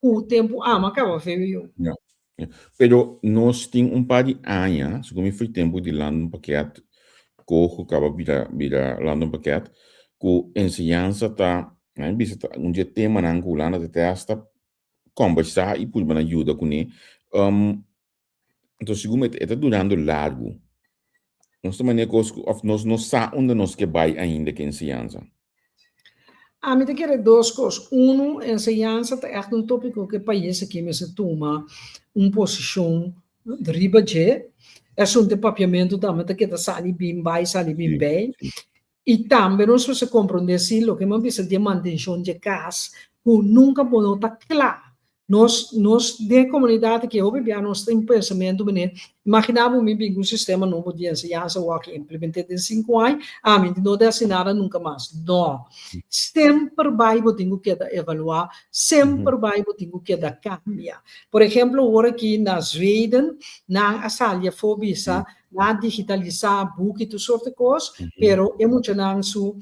Ku tempu ama kaba vwo. Ya, ya. Pero nos tin un par di aña, segun mi foi tempu di Landenpakket, koho kaba bira bira Landenpakket, ku enseñansa ta, nan bisa ta un di e temanan ku Hulanda ta testa kombersá i purba nan yuda kuné. Enton segun mi e ta durando largu. Nos ta manera kos ku òf nos no sa unda nos ke bai ainda ku enseñansa. Ami ta kere dos kos. Unu, enseñansa ta ègt un tópiko ku e pais aki mester tuma un posishon riba dje. Asuntu e papiamentu tambe ta keda sali bin bai, sali bin bai. I tambe nos mester komprondé si loke mi a bisa di e mantenshon dje kas ku nunka bo no ta kla. Nos nos den e komunidat aki hopi bia nos tin pensamentu manera, imaginá bo mi bin ku un sistema nobo di enseñansa wòrdu implement'é den sinku aña, ami no ta hasi nada nunka mas. No. Semper bai bo tin ku keda evaluá, semper bai bo tin ku keda kambia. Por ehemplo awor aki na Zweden nan a sali afó bisa Nan a digitalisá buki tur sorte kos, pero e muchanan su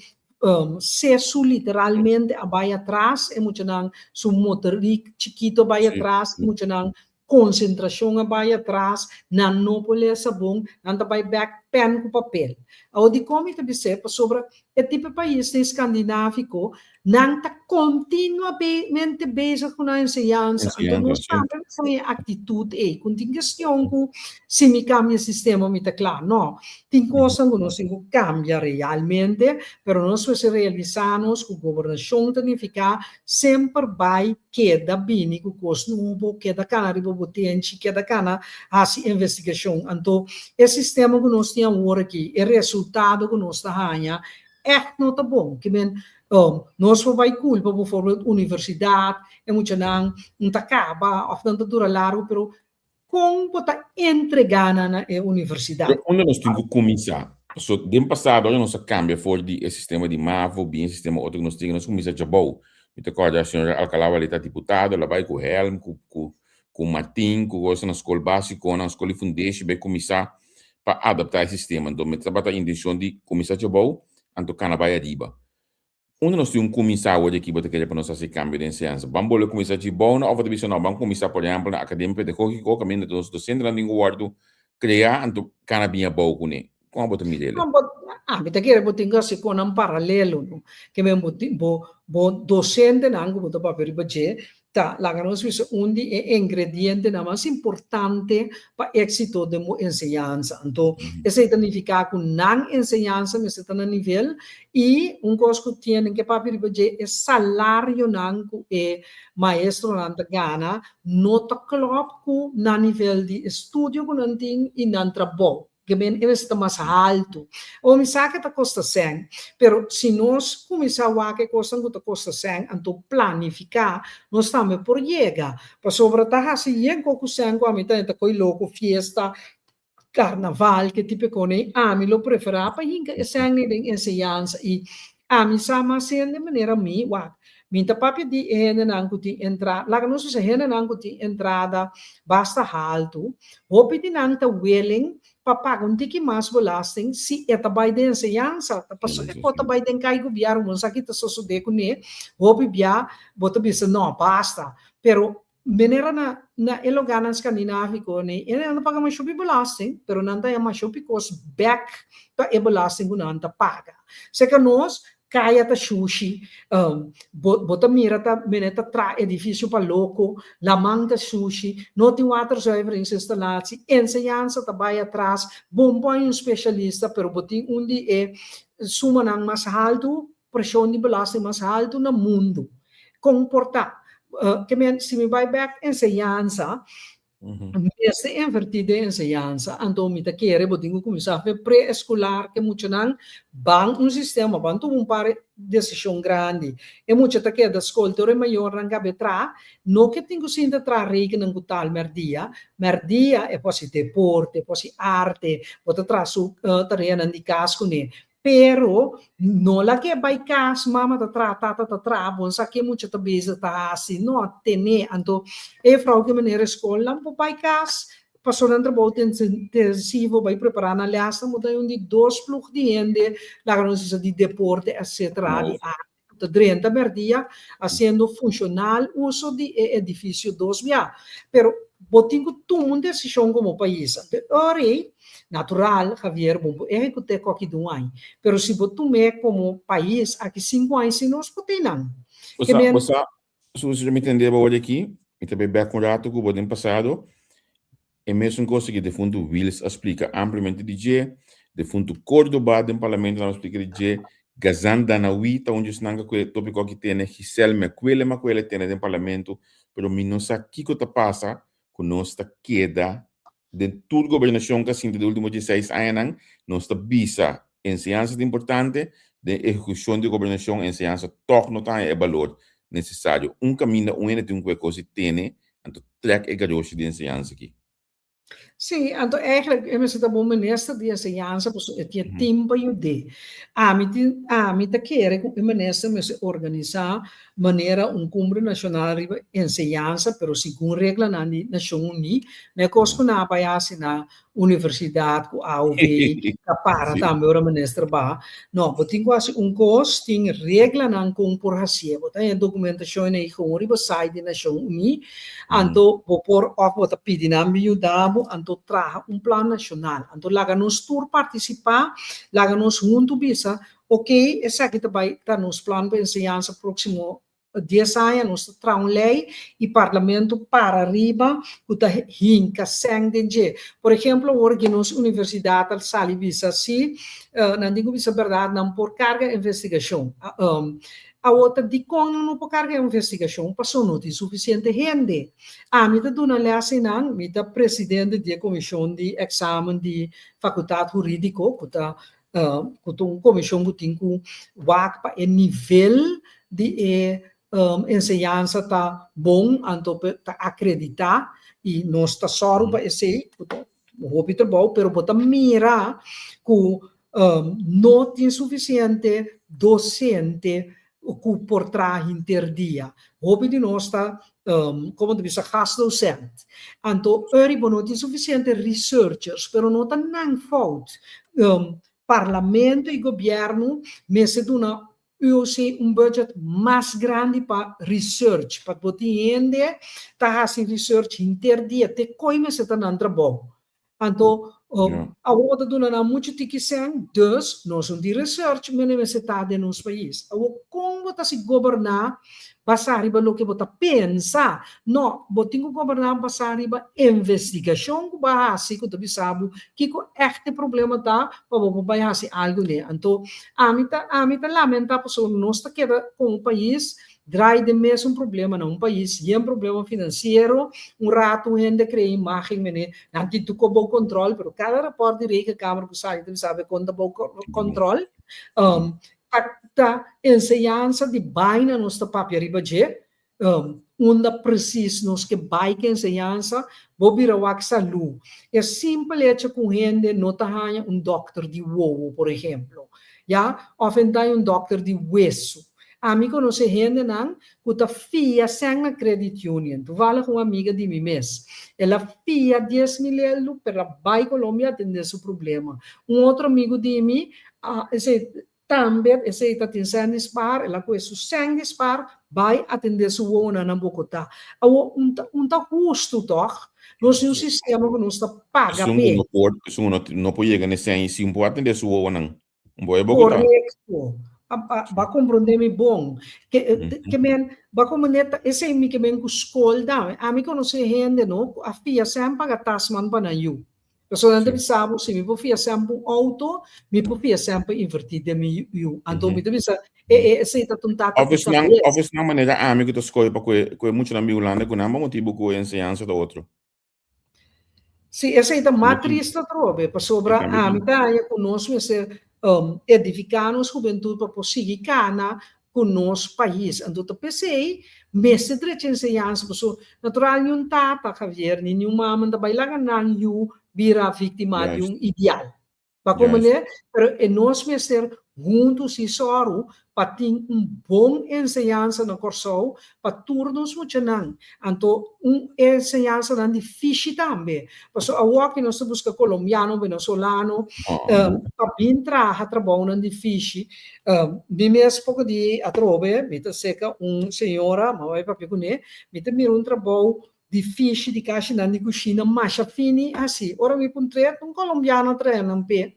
sesu literalmente a bai atras, e muchanan su motorik chikito a bai atras, e muchanan konsentrashon a bai atras, nan no por lesa bon, nan ta bai bèk. pèn ku papel. Awor dikon mi ta bis'é? Pasobra e tipo paisnan skandináviko nan ta kontinuamente bezig ku nan enseñansa. Anto nos tambe mester haña e aktitut ei, ku no tin kestion ku si mi kambia e sistema mi ta kla. No, tin kosnan ku nos tin ku kambia realmente, pero nos mester realisá nos ku gobernashon ta nifiká semper bai keda bini ku kos nobo, keda kana riba bo tenchi, keda kana hasi investigashon. Anto e sistema ku nos tin awor aki, e resultado ku nos ta haña ègt no ta bon. Ke men nos por bai kulpa bovoorbeeld universidat, e muchanan no ta kaba òf nan ta dura largu, pero kon bo ta entregá nan na e universidat? Pero unda nos tin ku kuminsá? Pasobra den pasado ora nos a kambia for di e sistema di mavo bin e sistema otro ku nos tin, nos kuminsá djabou. Mi ta kòrda señora Alcalá Walita diputado, el a bai ku hèlm, ku ku ku matin, ku kos na skol básiko, na skol di fundeshi bai kuminsá pa adaptá e sistema. Anto mi tabata intenshon di kuminsá djabou, anto kana bai ariba. Unda nos tin un kuminsá awor di aki bo ta kere pa nos hasi kambio den enseñansa? Ban bolbe kuminsá dje bou na òf bo ta bisa no, ban kuminsá por ehèmpel na Akademia Pedagógiko kaminda nos dosentenan tin ku wòrdu kreá anto kana bin abou kuné. Kon abo ta mira el'e? No, bo, ami ta kere bo tin ku hasi konan paralelo no. Ke men bo tin bo bo dosentenan ku bo ta papia riba dje Ta laga nos bisa un di e ingredientenan mas importante pa éxito den bo enseñansa. Anto, esei ta nifiká ku nan enseñansa mester ta na nivel i un kos ku tienen ke papia riba dje, e salarionan ku e maestronan ta gana no ta klòp ku nan nivel di estudio ku nan tin i nan trabou. Ke men e mester ta mas haltu. Awor mi sa ke ta kosta sèn, pero si nos kuminsá wak e kosnan ku ta kosta sèn, anto planifiká, nos tambe por yega. Pasobra ta hasi yen kos ku sèn ku ami ta ta koi loko, fiesta, karnaval, ke tipo e kos ei. Ami lo preferá pa hinka e sèn ei den enseñansa i ami sa mas hende manera mi wak. Mi ta papia di e hendenan ku tin entrada, laga nos bisa hendenan ku tin entrada basta haltu, hopi di nan ta willing pa paga un tiki mas belasting si e ta bai den enseñansa. Ta pasobra e por ta bai den kai gobièrnu, bo no sa ki ta sosodé kuné, hopi bia bo ta bisa no, basta. Pero manera na na e lugarnan skandináviko ne, e nan ta paga masha hopi belasting, pero nan ta haña masha hopi kos bèk pa e belasting ku nan ta paga. Seka nos, Kaya ta shushi, bo bo ta mira ta mene ta traha edifisio pa loko, laman ta shushi, no tin waterzuiveringsinstallatie, enseñansa ta bai atras, bon por hay un spesialista pero bo tin un di e sumanan mas haltu, preshon di belasting mas haltu na mundu. Kon por ta? Ke men si mi bai bek enseñansa, Mester invertí den enseñansa, anto mi ta kere bo tin ku kuminsá fe pre-eskolar ku e muchanan ban un sistema, ban tuma un par desishon grandi. E mucha ta keda skol te ora e mayornan kabe traha, no ke tin ku sinta traha rekenen ku tal mèrdia, mèrdia e por hasi deporte, e por hasi arte, bo ta traha su tareanan di kas kuné, Pero no la ke bai kas, mama ta traha, tata ta traha, bon sa ke mucha ta bezig ta hasi, no a tene. Anto e vrouw ke meneer e skolnan por bai kas, pasobra nan trabou ta intensivo, bai prepara nan lesnan, bo ta un di dos ploeg di hende, laga nos bisa di deporte etcetera, di arte, ku ta drenta merdia hasiendo funshonal uso di e edifisio dos bia. Pero bo tin ku tuma un desishon komo pais. Anto e ora ei, natural, Javier, bo por ehekut'é koki di un aña. Pero si bo tum'é komo pais aki sinku aña si nos por tin nan. Bo sa, bo sa, Susi, mi tende bo ora aki, mi ta bai bèk un ratu ku bo den pasado. E mesun kos aki defuntu Wiels a splika ampliamente di dje, defuntu Cordoba den parlamento nan a splika di dje, Gazan Danawi ta un di esnan ku e topiko aki tene, Giselle Mequele Maquele tene den parlamento, pero mi no sa kiko ta pasa ku nos ta keda den tur gobernashon ku a sinta den ultimo dieseis añanan, nos ta bisa enseñansa ta importante, den ehekushon di gobernashon enseñansa tòg no ta haña e balor nesesario. Un kaminda un hende tin ku e kos di tene Anto trek e garoshi di enseñansa aki. Sí, anto eigenlijk e mester ta bon minister di enseñansa pasobra e tin e team pa yud'é. Ami tin, ami ta kere ku e minister mester organisá manera un kumbre nashonal riba enseñansa pero segun reglanan di Nashon Uní. No e kos ku nan a bai hasi na universidat ku AOV ta para tambe ora minister ba. No, bo tin ku hasi un kos, tin reglanan kon por hasié. Bo ta haña dokumentashon ei gewoon riba site di Nashon Uní. Anto bo por òf bo ta pidi nan bin yuda bo, anto. anto traha un plan nashonal. Anto laga nos tur partisipá, laga nos huntu bisa, ok, esaki ta bai ta nos plan pa enseñansa próksimo dies aña, nos ta traha un lei i parlamento para riba ku ta hinka sèn den dje. Por ehemplo, awor ki nos universidat a sali bisa si, nan tin ku bisa bèrdat, nan por karga investigashon. Awor ta dikon nan no por karga e investigashon? Pasobra no tin sufisiente hende. Ami ta duna lès einan, mi ta presidente di e komishon di eksamen di Fakultat Hurídiko, ku ta ku ta un komishon ku tin ku wak pa e nivel di e enseñansa ta bon, anto ta akreditá i nos ta sòru pa esei, ku ta hopi trabou, pero bo ta mira ku no tin sufisiente dosente ku por traha henter dia. Hopi di nos ta, komo ta bisa, gastdocent. Anto eri bo no tin sufisiente researchers, pero no ta nan fout. Parlamento i gobièrnu mester duna UOC un budget mas grandi pa research, pa bo tin hende ta hasi research henter dia, te koe mester ta nan trabou. Anto awor bo ta duna nan muchu tiki sèn, dus nos no tin research mene mester ta den nos pais. Awor kon bo ta si goberná basá riba loke bo ta pensa? No, bo tin ku goberná basá riba investigashon ku bo a hasi ku ta bisa bo kiko ègt e problema ta pa bo por bai hasi algu n'e. Anto ami ta ami ta lamentá pasobra nos ta keda komo pais draai den mesun problemanan. Un pais yen problema finansiero, un rato un hende krea imágen mene nan tin tur kos bou kòntròl, pero kada rapòrt di Rekenkamer ku sali ta bisa kon ta bou kòntròl. Ta ta enseñansa di baina nos ta papia riba dje, unda presis nos ke bai ku enseñansa, bo bira wak salú. E simpel echo ku un hende no ta haña un dòkter di wowo, por ehemplo, ya, òf e ta haña un dòkter di wesu. Ami konosé hendenan ku ta fia sèn na credit union. Toevallig un amiga di mi mes, el a fia 10,000 elu, pero el a bai Colombia atendé su problema. Un otro amigu di mi, a esei tambe, esei ta tin sèn di spaar, el a kohe su sèn di spaar bai atendé su wowonan na Bogotá. Awor, un ta un ta hustu tòg? Nos tin un sistema ku nos ta paga Esun ku p'e. no por, esun ku no no por yega na e sèn i si un por atendé su wowonan. Un por e Bogotá. Korekto. Ba komprondé mi bon. Ke ke men, ba komprondé ta esei mi ke men ku skol tambe. Ami konosé hende no ku a fia sèn paga tasman pa nan yu. Pasobra nan ta bisa bo, si mi por fia sèn pa un outo, mi por fia sèn pa invertí den mi yu. Anto mi ta bisa, e e esei ta un tata ku kabes. Òf esnan manera ami ku ta skohe pa kue kue muchanan bin Hulanda ku nan pa motibu ku e enseñansa ta otro. Sí, esei ta mas triste atrobe, pasobra ami ta haña ku nos mester edifiká nos hubentut pa por sigui kana ku nos pais. Anto ta p'esei mester drecha enseñansa, pasobra natural niun tata, Javier, ni niun mama ta bai laga nan yu bira víktima di un ideal. Pa komprendé? Pero e nos mester huntu si sòru pa tin un bon enseñansa na Kòrsou pa tur nos muchanan. Anto un enseñansanan di fishi tambe. Pasobra awoki nos ta buska kolombiano, venezolano pa bin traha trabounan di fishi. Mi mes poko di atrobe mi ta seka un señora, mi a bai papia kuné, mi ta mira un trabou Di fishi di kashinan di kushina masha fini hasi. Ora mi puntr'é, un kolombiano a trae nan p'e.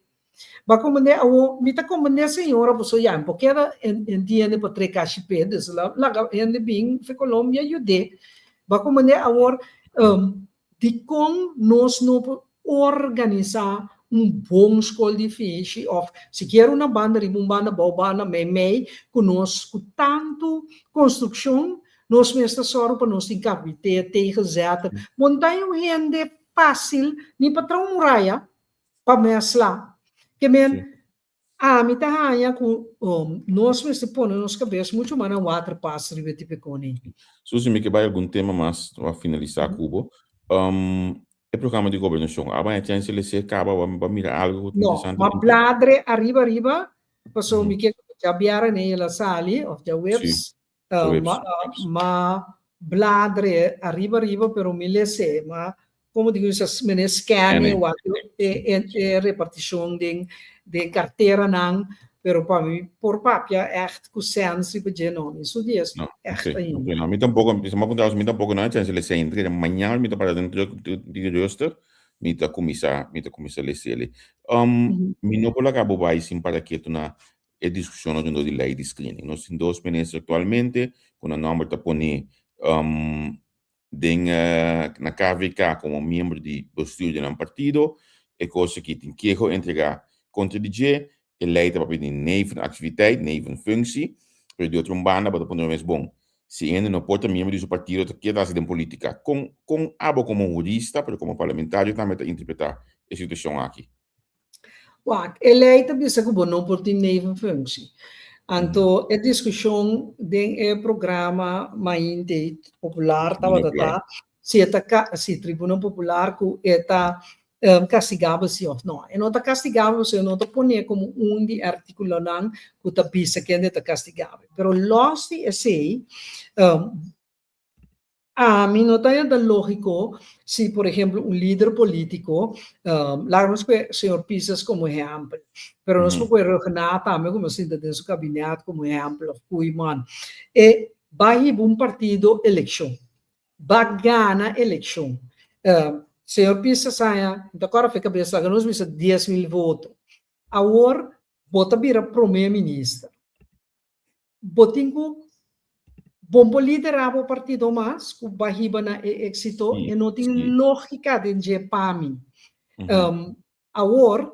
Bo a komprendé? Awor, mi ta komprendé señora pasobra ya mi por keda entiende pa trae kashi p'e, dus laga hende bin fe Colombia yud'é. Bo a komprendé? Awor, dikon nos no por organisá un bon skol di fishi òf sikiera una banda riba un banda abou banda meimei ku nos ku tantu konstrukshon nos mes ta sòru pa nos tin karbité, tegelzetter. Bo no ta un hende fásil ni pa traha un muraya pa mèsla. Ke men ami ta haña ku nos mester pone nos kabes muchu mas na water pas riba e tipo e koni. Susi, mi ke bai algun tema mas pa finalisá ku bo. E programa di gobernashon, a baña chèns les'é kaba, bo a mira algu ku ta No, interesante? m'a bladre ariba ariba, pasobra mi ke ku djabièrnè el a sali, òf djaweps, M'a bladre ariba ariba pero mi les'é, m'a como digo sa mene scan e wak e e reparticion den den carteranan pero pa mi por papia echt cu sens riba dje no mi su dies No, echt ok, ainda. ok, no, mi tampoco, mi ta puntra mi tampoco no a chance lesa ainda, mañana mi ta para den druk di rustig. mi ta kuminsá mi ta kuminsá lesele. Mi no por laga bo bai sin para ketu na e diskushonnan rondó di lei di screening. Nos tin dos minister aktualmente ku nan nòmber ta poné den na KVK komo miembro di bestuur di nan partido. E kos aki tin keho entregá kontra di dje. E lei ta papia di nevenactiviteit, nevenfunctie, pero di otro un banda bo ta puntra bo mes, bon, si hende no por ta miembro di su partido ta keda hasi den politica? Con con abo como hurista pero como parlamentario tambe ta interpreta e situacion aki? Wak, e lei ta bisa ku bo no por tin nevenfunctie. Anto e diskushon den e programa Mainte Popular tabata ta si e ta si Tribuna Popular ku e ta kastigabel si òf no. E no ta kastigabel pasobra e no ta pone komo un di e artíkulonan ku ta bisa kende ta kastigabel. Pero lòs di esei, ami no ta yanta lógiko si, por ehemplo, un lider polítiko, laga nos kue señor Pisas komo ehèmpel, pero nos por kue Rhuggenaath tambe ku nos sinta den su kabinèt komo ehèmpel òf Koeiman, e bai hiba un partido elekshon. Ba gana elekshon. Señor Pisas haña, mi ta kòrda fe kabes laga nos bisa 10,000 voto. Awor bo ta bira prome minister. Bo tin ku bon por liderá bo partido mas ku ba hiba na e éksito. E no tin lógika den dje pa mi. Awor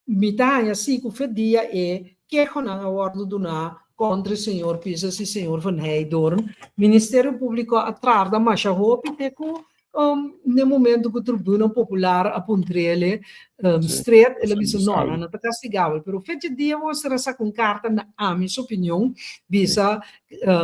Mi ta haña si ku fe dia e kehonan a wòrdu duná kontra e señor Pisas i señor Van Heydoorn, Ministerio Públiko a tarda masha hopi te ku n'e momento ku Tribuna Popular a puntr'ele stret, el a bisa no, nan no ta kastigabel. Pero fe dje dia bo mester a saka un karta na ami su opinion bisa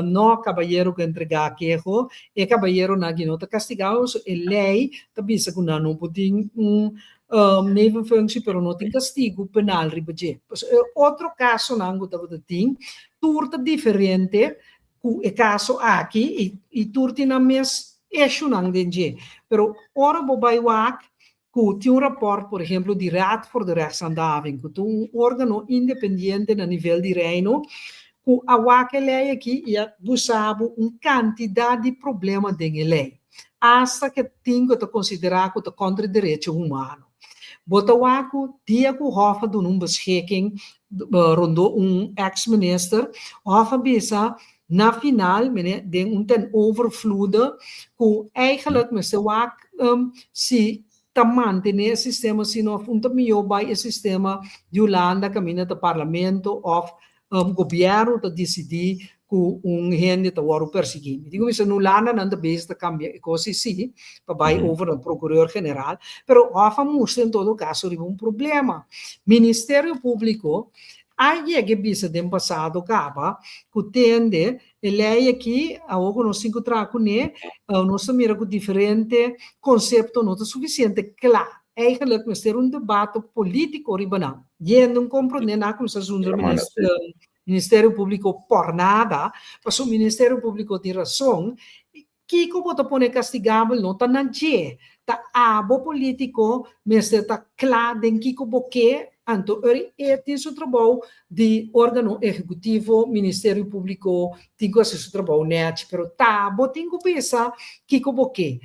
no kabayero ku entregá keho, e kabayeronan aki no ta kastigabel pasobra e lei ta bisa ku nan no por tin un nevenfunctie pero no tin castigo penal riba dje. Pues e otro casonan cu tabata tin, tur ta diferente cu e caso aki y y tur tin nan mes issuenan den dje. Pero ora bo bay wak cu tin un rapport por ehemplo di Raad voor de Rechtshandhaving cu ta un organo independiente na nivel di Reino cu a wak e ley aki y a busa bo un cantidad di problema den e ley. Asta ke tin ku ta konsiderá ku ta kontra e derecho humano. Bo ta wak ku dia ku Hof a duna un beschikking rondó un eks minister, Hof a bisa na final, mene, den un ten overvloede, ku eigenlijk mester wak si ta mantené e sistema asina òf un ta mihó bai e sistema di Hulanda kaminda ta parlamento òf Gobièrnu ta disidí ku un hende ta wòrdu persiguí. Mi tin ku bisa na Hulanda nan ta bezig ta kambia e kos esí pa bai over na prokuror general, pero hòf a mustra en todo kaso riba un problema. Ministerio Públiko a yega e bisa den pasado kaba ku tende e lei aki awor ku nos tin ku traha kuné nos ta mira ku diferente konsepto no ta sufisiente kla. Eigenlijk mester un debato polítiko riba nan. Yendo un komprondé nan a kuminsá zundra Ministerio Públiko por nada, pasobra Ministerio Públiko tin rason, kiko bo ta pone kastigabel no ta na dje, ta abo polítiko mester ta kla den kiko bo ke, anto ori e tin su trabou di órgano ehekutivo, Ministerio Públiko tin ku hasi su trabou nèchi, pero ta bo tin ku bisa kiko bo ke.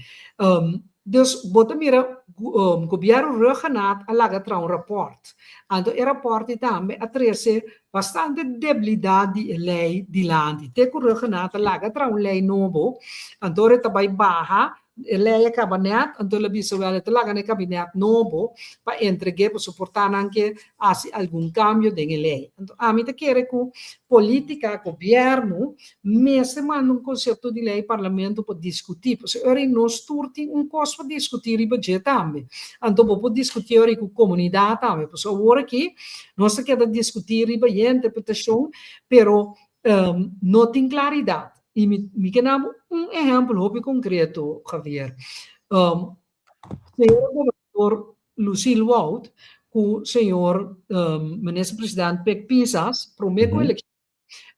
Dus bo ta mira Gobierno Rhuggenaath a laga traha un raport. Anto e raport ei tambe a trese bastante debilidad di e ley dilanti. Te cu Rhuggenaath a laga traha un ley nobo, anto ora e ta bay baha, e ley a caba net, anto el a bisa wel e ta laga na e kabinet nobo pa entreg'é pasobra por ta nan ke hasi algun cambio den e ley. Anto ami ta kere cu politica, gobierno, Mester manda un konsepto di lei parlamento pa diskutí. Pasobra ora ei nos tur tin un kos pa diskutí riba dje tambe. Anto bo por diskutí ora ei ku komunidat tambe. Pasobra awor aki nos ta keda diskutí riba e interpretashon, pero no tin klaridat. I mi mi ke dabo un ehèmpel hopi konkreto, Javier. Señor gobernador Lucille Wout ku señor minister president Pik Pisas promé ku elekshon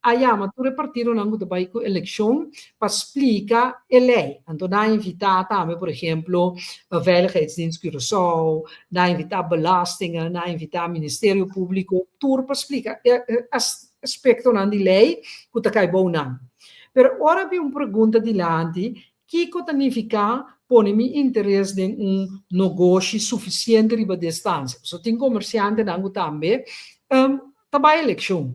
A yama tur e partidonan ku ta bai ku elekshon pa splika e lei. Anto nan a invitá tambe, por ehemplo, Veiligheidsdienst Curaçao, nan a invitá Belastingen, nan a invitá Ministerio Públiko, tur pa splika e aspektonan di lei ku ta kai bou nan. Pero ora bin un pregunta dilanti. Kiko ta nifiká pone mi interes den un nogoshi sufisiente riba distansia? Pasobra tin komersiantenan ku tambe ta bai elekshon.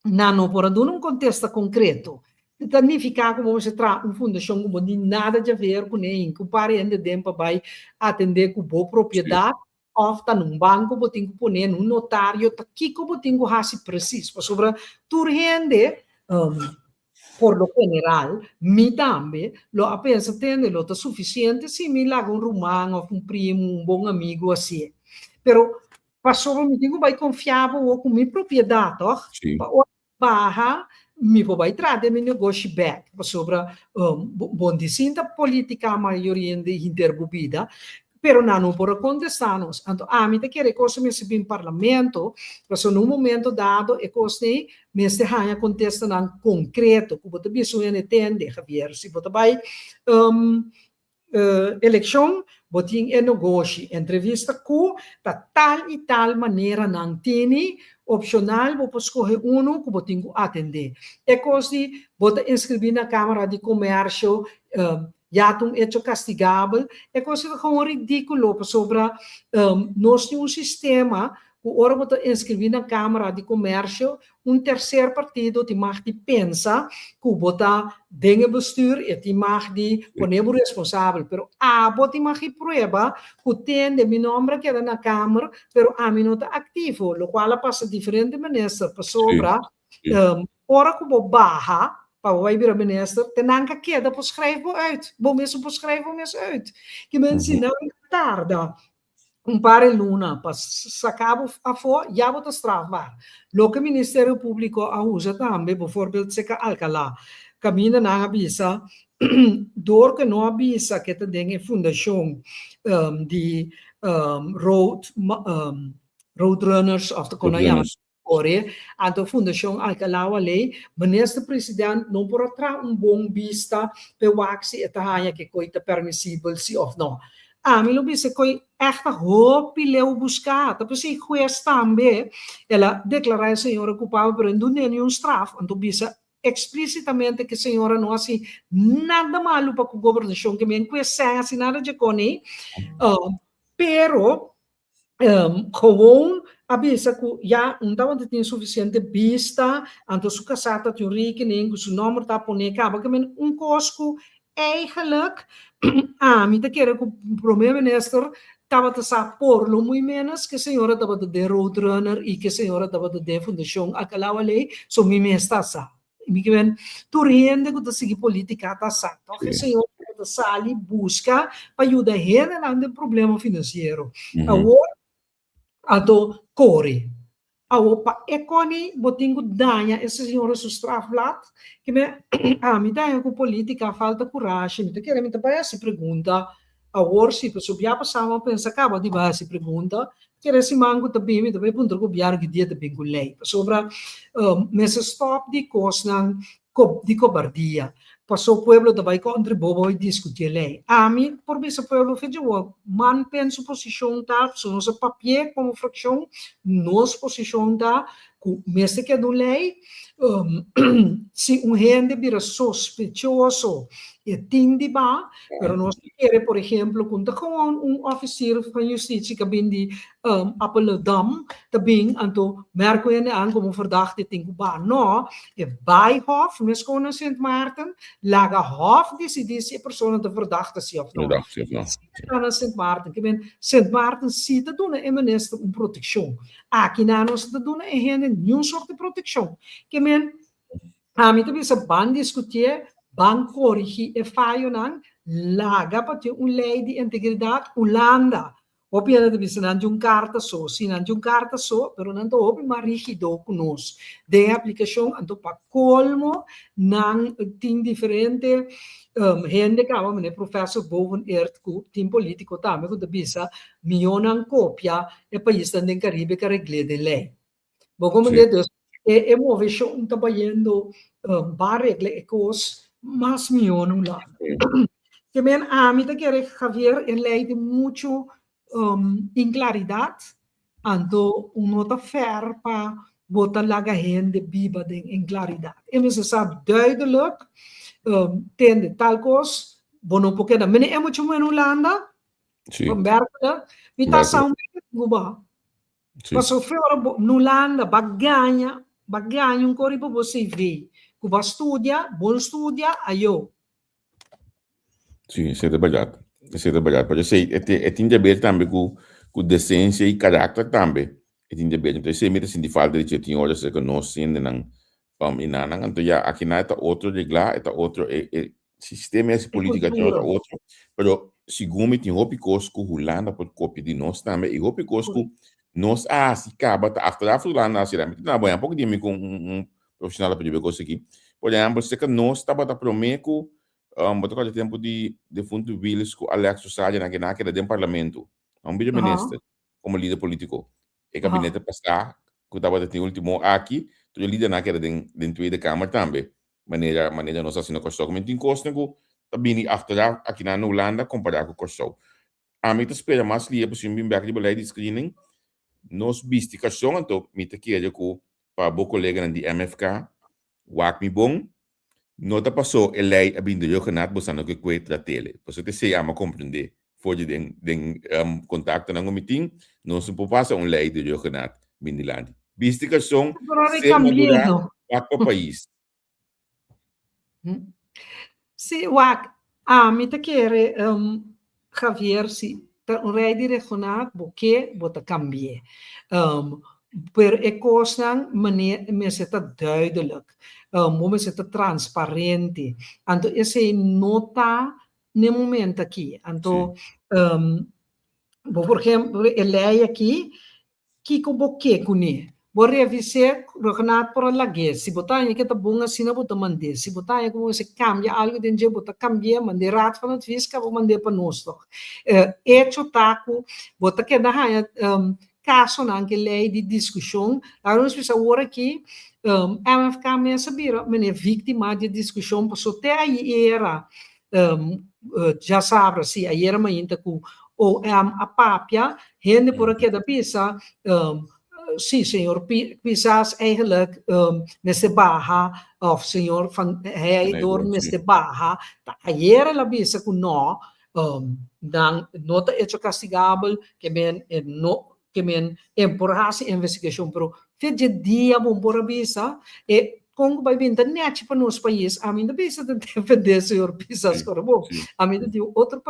Nan no por a duna un kontesta konkreto. Ta nifiká ku bo mester traha un fundashon ku bo tin nada di haber kuné i ku par hende den pa bai atendé ku bo propiedat òf ta na un banko bo tin ku pone, na un notario, ta kiko bo tin ku hasi presis? Pasobra tur hende por lo general, mi tambe lo a pensa tende lo ta sufisiente si mi laga un ruman òf un primu, un bon amigu hasié. Pero pasobra mi tin ku bai konfia bo ku mi propiedat tòg? Pa ora mi baha mi por bai traha den mi negoshi bèk pasobra bo no di sinta politica mayoria di henter bo bida pero nan no por a kontestá nos. Anto ami ta kere e kos mester bin parlamento pasobra na un momento dado e kos ei mester haña kontestanan konkreto ku bo ta bisa un hende tende Javier si bo ta bai Elekshon, bo tin e nogoshi, entrevista ku ta tal i tal manera nan tini, opshonal bo por skohe unu ku bo tin ku atendé. E kos di bo ta inskribí na Kámara di Komèrsio ya ta un echo kastigabel, e kos ta gewoon ridíkulo pasobra nos tin un sistema ku ora bo ta inskribí na Kámara di Komèrsio Un tercer partido tin mag di pensa cu bo ta den e bestuur, e tin mag di pone bo responsabel, pero abo tin mag di prueba cu tende mi nomber a keda na kamer, pero ami no ta activo, locual a pasa diferente minister, pasobra ora cu bo baha pa bo bay bira minister, te nan ka keda por schrijf bo uit, bo mes por schrijf bo mes uit. Kimen si nan tarda un par e luna pa saca bo afo, ya bo ta strafbaar. Loke Ministerio Publico a usa tambe, bijvoorbeeld seca Alcalá, caminda nan a bisa, door cu no a bisa cu ta den e fundacion di road roadrunners of ta con nan yama. Ore, anto Fundashon Alcalá Waley, Minister President no por a traha un bon bista p'e wak si e ta haña ke koi ta permisibel si òf no. Ami lo bisa koi ègt ta hopi leu buská. Ta p'esei hues tambe el a deklará e señora kulpabel pero e no dun'é niun straf, anto bisa eksplísitamente ke señora no hasi nada malu pa ku gobernashon ke men ku e sèn hasi nada dje koni. Pero Gewoon a bisa ku ya un tabata tin sufisiente bista, anto su kasá ta tin un rekening ku su nòmber ta poné kaba ke men un kos ku eigenlijk ami ta kere ku prome minister tabata sa por lo muy menos ke señora tabata den roadrunner i ke señora tabata den fundashon Alcalá Waley, so mi mes ta sa. Mi ke men tur hende ku ta sigui politika ta sa tòg e señor ta sali buska pa yuda hendenan den problema finansiero. Awor anto kore. Awor pa e koni bo tin ku daña e señora su strafblad? Ke men ami ta haña ku politika falta kurashi. Mi ta kere mi ta bai hasi pregunta awor si pasobra bia pasá mi a pensa kaba di bai hasi pregunta. Kere siman ku ta bin mi ta bai puntra gobièrnu ki dia ta bin ku lei pasobra mester stòp di kosnan di kobardia paso pueblo ta bai kontra bo bo bai diskutí e lei. Ami por bisa pueblo fidji wou man pen su posishon ta pasobra nos a papi'é komo frakshon nos posishon ta ku mester keda un lei si un hende bira sospechoso e tin di ba pero nos ta kere por ehemplo ku ta gewoon un ofisier van justitie ku a bin di Appelendam ta bin anto merk un hende an komo verdachte tin ku ba no e bai hof meskos na Sint Maarten laga hof disidí si e persona ta verdachte si òf no si ta na Sint Maarten ke men Sint Maarten si ta duna e minister un protekshon. Aki nan nos no ta duna e hende niun sort di protekshon. Ke men, ami ta bisa ban diskutié, ban korigí e fayonan, laga pa tin un lei di integridat. Hulanda, hopi hende ta bisa nan tin un karta so. Sí, nan tin un karta so, pero nan ta hopi mas rígido ku nos den e aplikashon. Anto pa kolmo nan tin diferente hende kaba, manera profèsor Boven-Eert ku tin polítiko tambe ku ta bisa mihó nan kopia e paisnan den Caribe ka regl'é den lei. Bo comprende? Dus e e moveshon ta bayendo ba regla e kos mas mihó na un lado. Ke men ami ta kere Javier e lei tin muchu inklaridat, anto un no ta fair pa bo ta laga hende biba den inklaridat. E mester sa duidelijk tende tal kos. Bo no por keda. Mene e mucha muhé na Hulanda, Sí. van Berkelen, mi ta sa Berkelen. un Cuba. Sí. Paso fe ora bo na Hulanda ba gaña, ba gaña un kos riba bo CV. Ku ba studia, bon studia, ayo. Sí, esei ta bèrdat. Esei ta bèrdat. Pero esei e tin e tin di haber tambe ku ku desensia i karakter tambe. E tin di haber. Entonces esei mi ta sinti falta di dje tin ora serka nos hendenan i nannan. Anto ya akinan e ta otro reglá, e ta otro e e sistema e E polítika tin ora kultura. otro. Pero segun mi tin hopi kos ku Hulanda por kopia di nos tambe i hopi kos ku nos a hasi kaba ta achteraf Hulanda a hasi. Mi ta na bo poko di mi ku un un profesional a pidi kos aki. Por ehempel, serka nos tabata promé ku um, bo ta kòrda tempu di defuntu Wiels ku Alex Rosario nan keda keda den parlamento. Un bira minister komo lider polítiko. E gabinete pasá ku tabata tin último aki, tur e lidernan a keda den den Tweede Kamer tambe. Manera manera nos a hasi na Kòrsou. Komo tin kosnan ku ta bini achteraf akinan na Hulanda kompará ku Kòrsou. Ami ta spera mas lia pasobra mi bin bek riba lei di screening. Nos bisti karson anto mi ta kere ku pa bo koleganan di MFK wak mi bon. No ta paso e lei a bin di Rhuggenaath bo sa no ke kue tratele. Pasobra ta esei ami a komprende for di den den kontaktonan ku mi tin. Nos no por pasa un lei di Rhuggenaath bin dilanti. Bisti karson, ser madurá, wak pa pais. Sí, wak, ami ta kere, Javier, si ta un rei di regionaal, bo ke, bo ta kambi'é. Pero e kosnan mane mester ta duidelijk, bo mester ta transparente. Anto esei no ta n'e momento aki. Anto, bo por ehempel, e lei aki, Kiko bo ke kuné? Bo revis'é, Rhuggenaath por a lag'é. Si bo ta haña ke ta bon asina bo ta mand'é. Si bo ta haña ku bo mester kambia algu den dje bo ta kambi'é, mand'é Raad van Advies kaba mand'é pa nos tòg. Echo ta ku bo ta keda haña kasonan ke lei di diskushon. Laga nos bisa awor aki MFK mes a bira meneer víktima di e diskushon pasobra te ayera djasabra si ayera mainta ku OM a papia Hende por a keda bisa, sí, señor Pisas eigenlijk mester baha, of señor Van Heydoorn mester baha. Ta ayer el a bisa ku no, nan no ta hecho kastigabel, ke men e no, ke men e por hasi investigashon, pero te dje dia bo por a bisa, e Kon ku bai bin ta nechi pa nos pais, ami no bisa ta defendé señor Pisas ora bo. Ami ta di un otro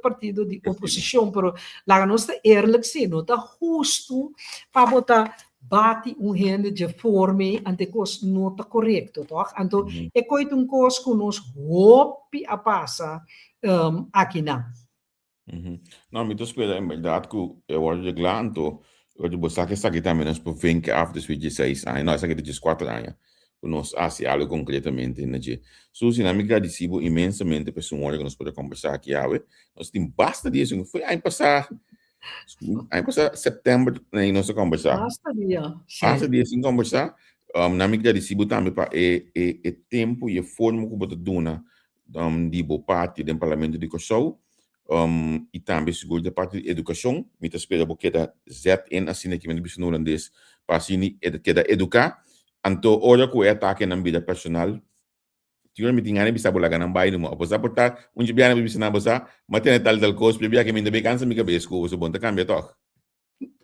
partido di oposishon, pero laga nos ta eerlijk si, no ta hustu pa bo ta bati un hende dje forma ei, anto e kos no ta korekto, tòg? Anto e koi ta un kos ku nos hopi a pasa akinan. No, mi ta spera en berdad ku e wòrdu reglá, anto ora bo sa ku esaki tambe nos por venke af despues di dieseis aña, no, esaki ta dieskuater aña ku nos hasi algu konkretamente na dje. Susi, na mi gradisí bo inmensamente pa esun ora ku nos por a kombersá aki awe. Nos tin basta dia esun, foi aña pasá, aña pasá sèptèmber nos a kombersá. Basta dia, sí. Basta dia sin kombersá. Na mi gradisí bo tambe pa e e tempu i e forma ku bo ta duna di bo parti den Parlamento di Kòrsou i tambe sigur den parti di edukashon. Mi ta spera bo keda zet in asina ki mi ta bisa na hulandes pa asina e ta keda eduká. Anto ora ku e atakenan bira personal, tin ora mi tin gana di bisa bo laga nan bai numa. Bo sa por ta un dje biaha bo bisa nan bo sa m'a tene tal tal kos, pero biaha ke mi ta bay kansa mi kabes ku bo, so bo no ta kambia tòg.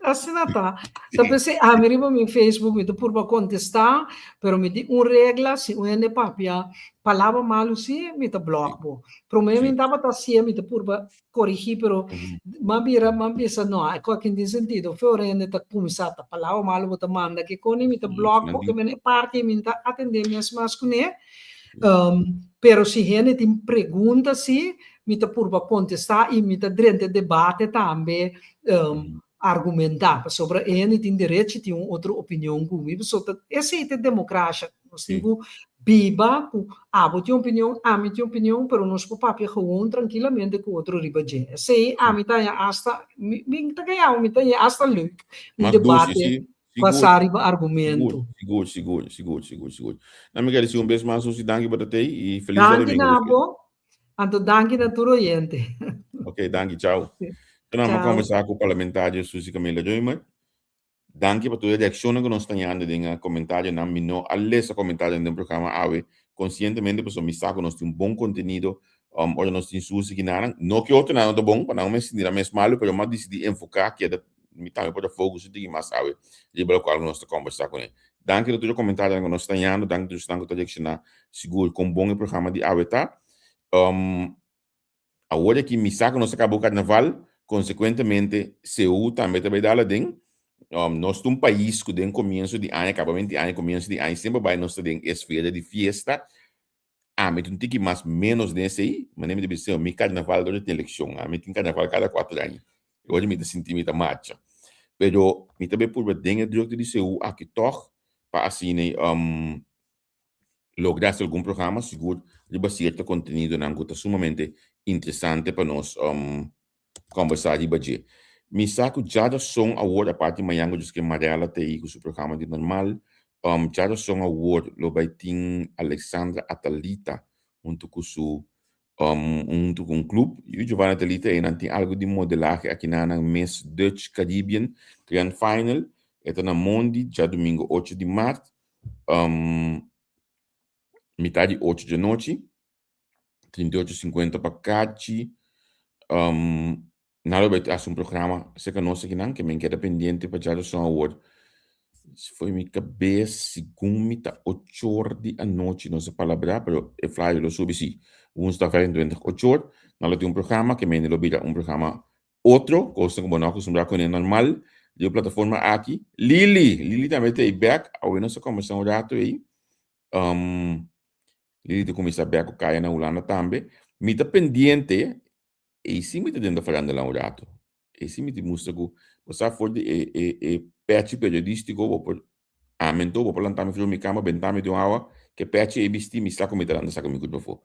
Asina ta. Ta p'esei ami riba mi Facebook mi ta purba kontestá, pero mi tin un regla, si un hende papia palabra malu si, mi ta blòk bo. Promé mi tabata hasié, mi ta purba korigí, pero m'a bira, m'a bisa no, e kos aki no tin sentido. Fe ora hende ta kuminsá ta palabra malu bo ta manda kikoni, mi ta blòk bo, ke men e parti mi no ta atendé mes mas kuné. Pero si hende tin pregunta si, mi ta purba kontestá i mi ta drenta e debate tambe argumentá, pasobra e hende tin derecho tin un otro opinion ku mi, pasobra esei ta e demokrasha, nos tin ku biba ku abo tin opinion, ami tin opinion, pero nos por papia gewoon trankilamente ku otro riba dje. Esei ami ta haña asta, mi mi ta gaña mi ta haña asta leuk un debate basá riba argumento. Sigur, sigur, sigur, sigur, sigur. Na mi gradisí un bes mas, Susi, danki pa ta tei i felis Danki na abo. Anto danki na tur oyente. Ok, danki, chao. Chao. Nos a conversa cu parlamentario Suzy Camila Römer. Danki pa tur e reaccionnan cu nos ta hañando den e comentarionan. Mi no a lesa comentarionan den programa awe conscientemente pasobra mi sa cu nos tin un bon contenido. Ora nos tin Susi kinanan, no ke otronan no ta bon, pa nan mes sinti nan mes malu, pero m'a disidí enfoká keda mi tambe por ta focus un tiki mas awe riba lokual ku nos ta kòmbersá kuné. Danki na tur e komentarionan ku nos ta hañando, danki tur esnan ku ta reakshoná sigur kon bon e programa di awe ta. Awor aki mi sa ku nos a kaba ku karnaval, konsekuentemente CU tambe ta bai dal aden. Nos ta un pais ku den komienso di aña, kabamento di aña, komienso di aña semper bai nos ta den esfera di fiesta. Ami ta un tiki mas ménos den esei, manera mi ta bisa, mi karnaval dor di tin elekshon, ami tin karnaval kada kuater aña, i ora mi ta sinti mi ta marcha. Pero mi ta bai purba den e drukte di CU aki tòg pa asina logra hasi algun programa sigur riba sierto kontenidonan ku ta sumamente interesante pa nos kombersá riba dje. Mi sa ku djarason awor, aparte di mañan ku djis ke Marella ta ei ku su programa di normal, djarason awor lo bai tin Alexandra Atalita huntu ku su huntu ku un club. Yu Giovanni Atalita einan tin algu di modelahe akinanan Miss Dutch Caribbean Grand Final. E ta na Mondi djadumingu ocho di mart, mitad di ocho djanochi. 38,50 pa kachi. Nan lo bai hasi un programa serka nos akinan ke men keda pendiente pa djaduson awor. Fo'i mi kabes segun mi ta ochor di anochi nos a palabrá pero e flyer lo subi si wunsdag 25 ochor nan lo tin un programa ke mende lo bira un programa otro kosnan ku bo no akustumbrá kuné normal di e plataforma aki. Lili! Lili tambe ta ei bèk awe nos a kòmbersá un ratu ei. Lili ta kuminsá bèk ku kaya na Hulanda tambe. Mi ta pendiente, ei sí mi ta den ta farandola un ratu. Ei sí mi ta mustra ku bo sa for di e e e pèchi periodístiko bo por ami anto bo por lanta mi for mi kama benta mi den un awa ku e pèchi ei bistí mi sa ku mi ta lanta saka mi kurpa afó.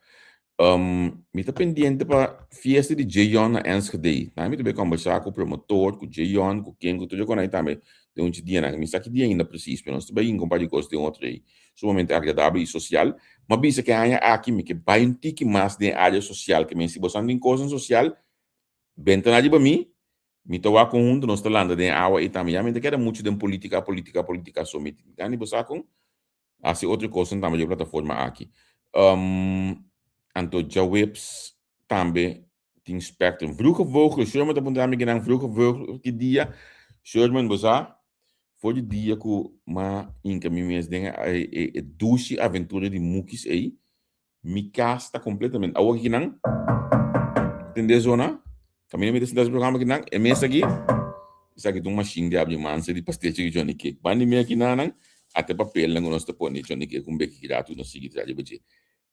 Mi ta pendiente pa fiesta di Jeyon na Enschede. Tambe mi ta bai kombersá ku promotor, ku Jeyon, ku ken, ku tur e konai tambe den un dianan. Mi sa ki dia ainda presis, pero nos ta bai hinka un par di kos den otro ei. Sumamente agradabel i sosial. M'a bisa ku e aña aki mi ke bai un tiki mas den e área sosial. Ke men si boso tin kosnan sosial, benta na riba mi, mi ta wak kon huntu nos ta landa den e awa ei tambe. Ya mi ta keda muchu den politika, politika, politika so. Mi tin di bo sa kon hasi otro kosnan tambe di e plataforma aki. Anto djaweps tambe tin Spectrum. Vroege Vogel, Sherman ta puntra mi kinan Vroege Vogel ki dia. Sherman, bo sa, for di dia ku m'a hinka mi mes den e e e dushi aventura di Mukis ei, mi kas ta kompletamente. Awor kinan, tende zona? Kaminda mi ta sinta hasi programa kinan, e mes aki, esaki ta un mashin di abri mansa di pastechi ku Johnny Cake. Banda di mi akinanan, ata e papelnan ku nos ta pone Johnny Cake un beki gratu nos sigui traha riba dje.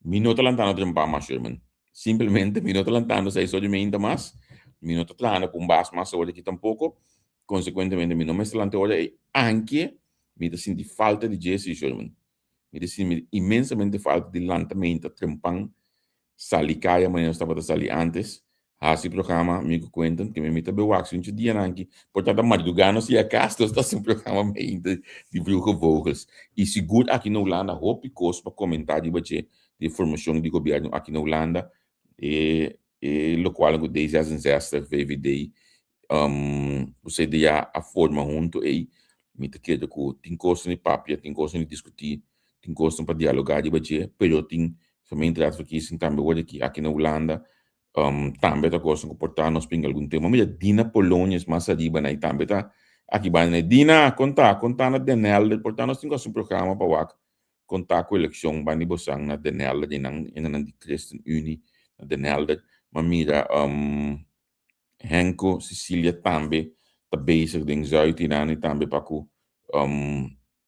Mi no ta lantando trempa mas, Sherman. Simplemente mi no ta lantando seis ora di meinta mas. Mi no ta trahando ku un bas mas awor aki tampoko. Konsekuentemente mi no mester lanta e ora ei, anke mi ta sinti falta di dje si, Sherman. Mi ta sinti inmensamente falta di lanta meinta trempan, sali kaya manera nos tabata sali antes. Hasi programa mi ku Quentin ke mi ta be wak si un dianan aki por ta ta madrugá nos yega kas nos ta hasi un programa mainta di Vroege Vogels i sigur aki na Hulanda hopi kos pa komentá riba dje di e formashon di gobièrnu aki na Hulanda e e lokual ku D66, VVD ku CDA a forma huntu ei mi ta kere ku tin kosnan di papia tin kosnan di diskutí tin kosnan pa dialogá riba dje pero tin gemeenteraadsverkiezing tambe wòrdu aki aki na Hulanda Tambe ta cosa cu por ta nos pinga algun tema. Mira, Dina Polonia es mas ariba na y tambe ta aki banda na. Dina, conta, conta na Den Helder. Por ta nos tin cu haci un programa pa wak conta cu eleccion banda di bosan na Den Helder y nan hendenan di Christen Unie na Den Helder. Ma mira, Henco Cecilia tambe ta bezig den Zuid y nan y tambe pa cu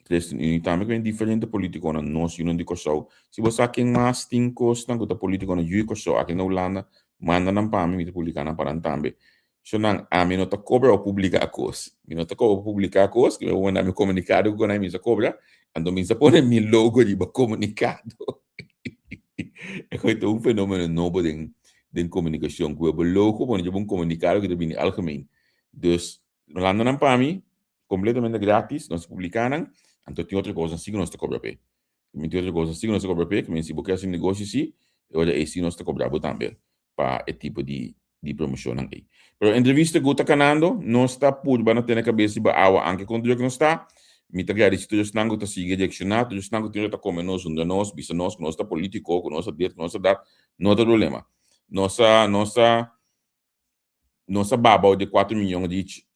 ChristenUnie tambe ku e diferente politikonan nos yunan di Kòrsou. Si bo sa ken mas tin kosnan ku ta politikonan yu di Kòrsou aki na Hulanda, manda nan pa mi, mi ta publiká nan pa nan tambe. So nan, ami no ta kobra pa publiká kos. Mi no ta kobra pa publiká kos, mi a manda mi komunikado ku nan mi sa kobra, anto mi sa pone mi logo riba komunikado. E ta un fenomeno nobo den den komunikashon, ku bo logo pone riba un komunikado ku ta bini algemeen. Dus, manda nan pa mi, completamente gratis, nos ta publica nan, anto tin otro cosnan si cu nos ta cobra p'e. Tin otro cosnan si cu nos ta cobra p'e, kimen si bo kier haci un negoshi si, e ora ey si nos ta cobra bo tambe pa e tipo di di promocionnan ey. Pero entrevista cu ta canando, nos ta purba na tene cabes riba awa anke con druk nos ta. Mi ta gradici tur esnan cu ta sigui reacciona, tur esnan cu tin ta come nos, hunda nos, bisa nos cu nos ta politico, cu nos ta dit, cu nos ta dat, no ta problema. Nos a nos a nos a baba di 4 miyon reach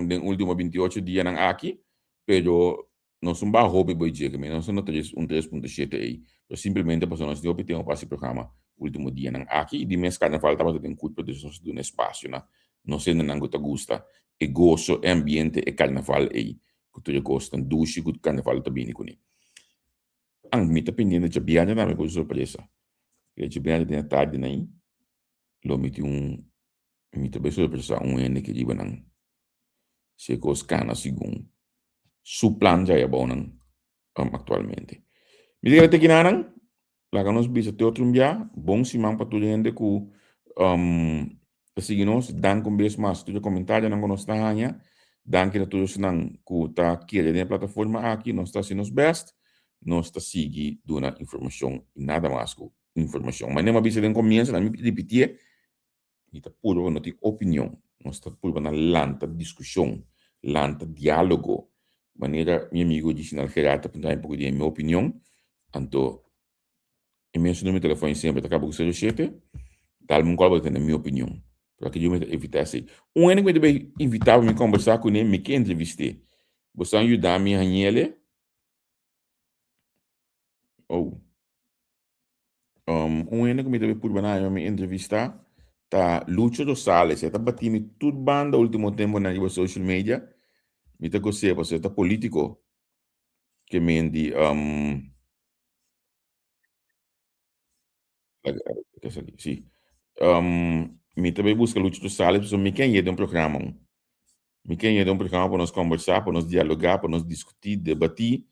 den ultimo 28 dianan aki, pero nos un baha hopi boy dje, mi nos no tres un 3.7 ei. Pero simplemente pasobra nos tin hopi tempo pa hasi programa ultimo dianan aki i di mes karnaval tabata den kut, pero nos a duna espasio na nos hendenan ku ta gusta e goso, e ambiente, e karnaval ei, ku tur e kosnan dushi ku karnaval ta bini kuné. An mi ta pendiente djabièrnè tambe ku un sorpresa. E djabièrnè den e tardi nan ei lo mi tin un mi ta bai sorpresá un hende ke riba nan si e kos kana segun su plan djai abou nan aktualmente. Mi ta kere te kinanan. Laga nos bisa te otro un bia. Bon siman pa tur hende ku ta sigui nos. Danki un bes mas tur e komentarionan ku nos ta haña. Danki na tur esnan ku ta kere den e plataforma aki. Nos ta hasi nos bèst. Nos ta sigui duna informashon i nada mas ku informashon. Manera mi a bisa den komienso, mi ripitié, Mi ta purba no tin opinion, nos ta purba na lanta diskushon, lanta diálogo. Manera mi amigo Gisnal Gerard ta puntra mi poko di mi opinion, anto e mesun numero di telefòn semper ta kaba ku sero shete, dalmi un kòl pa tende mi opinion. Pero aki mi ta evitá esei. Un hende ku mi ta bai invitá pa mi kòmbersá kuné, mi ke entrevist'é. Bo sa yuda mi hañ'el? Oh. Um, un hende ku mi ta bai purba na haña mi entrevistá ta Lucho Rosales. E ta batí mi tur banda último temponan riba social media. Mi ta gos'é pasobra e ta polítiko. Ke men di um, sí. Um, mi ta bai buska Lucho Rosales pasobra mi ke hañ'é den un programa. Mi ke hañ'é den un programa pa nos kòmbersá, pa nos dialogá, pa nos diskutí, debatí.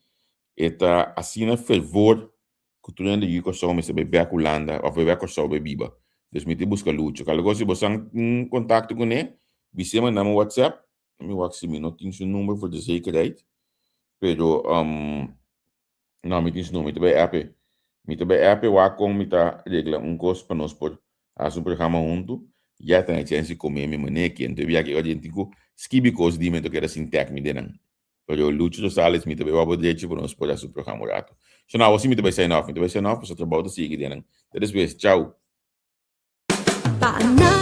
E ta asina fervor ku tur hende yu Kòrsou mester bai bèk Hulanda òf bai bèk Kòrsou bai biba. Dus mi ta buska Lucho. Kal kos si bo san un kontakto kuné, bis'é manda mi WhatsApp. Mi wak si mi no tin su number for de zekerheid. Pero no, mi tin su number. Mi ta bai app e. Mi ta bai app e wak kon mi ta regla un kos pa nos por hasi un programa huntu. Ya ta na e chèns di komé mi maneki. Anto e biaha ki ora tin ku skibi kos di mi anto keda sin tèk mi den nan. Pero Lucho Rosales mi ta bai wak bo drechi pa nos por hasi un programa un ratu. So now awo mi ta bai sign off. Mi ta bai sign off pasobra trabou ta sigui den nan. Te despues. Chau. Pa.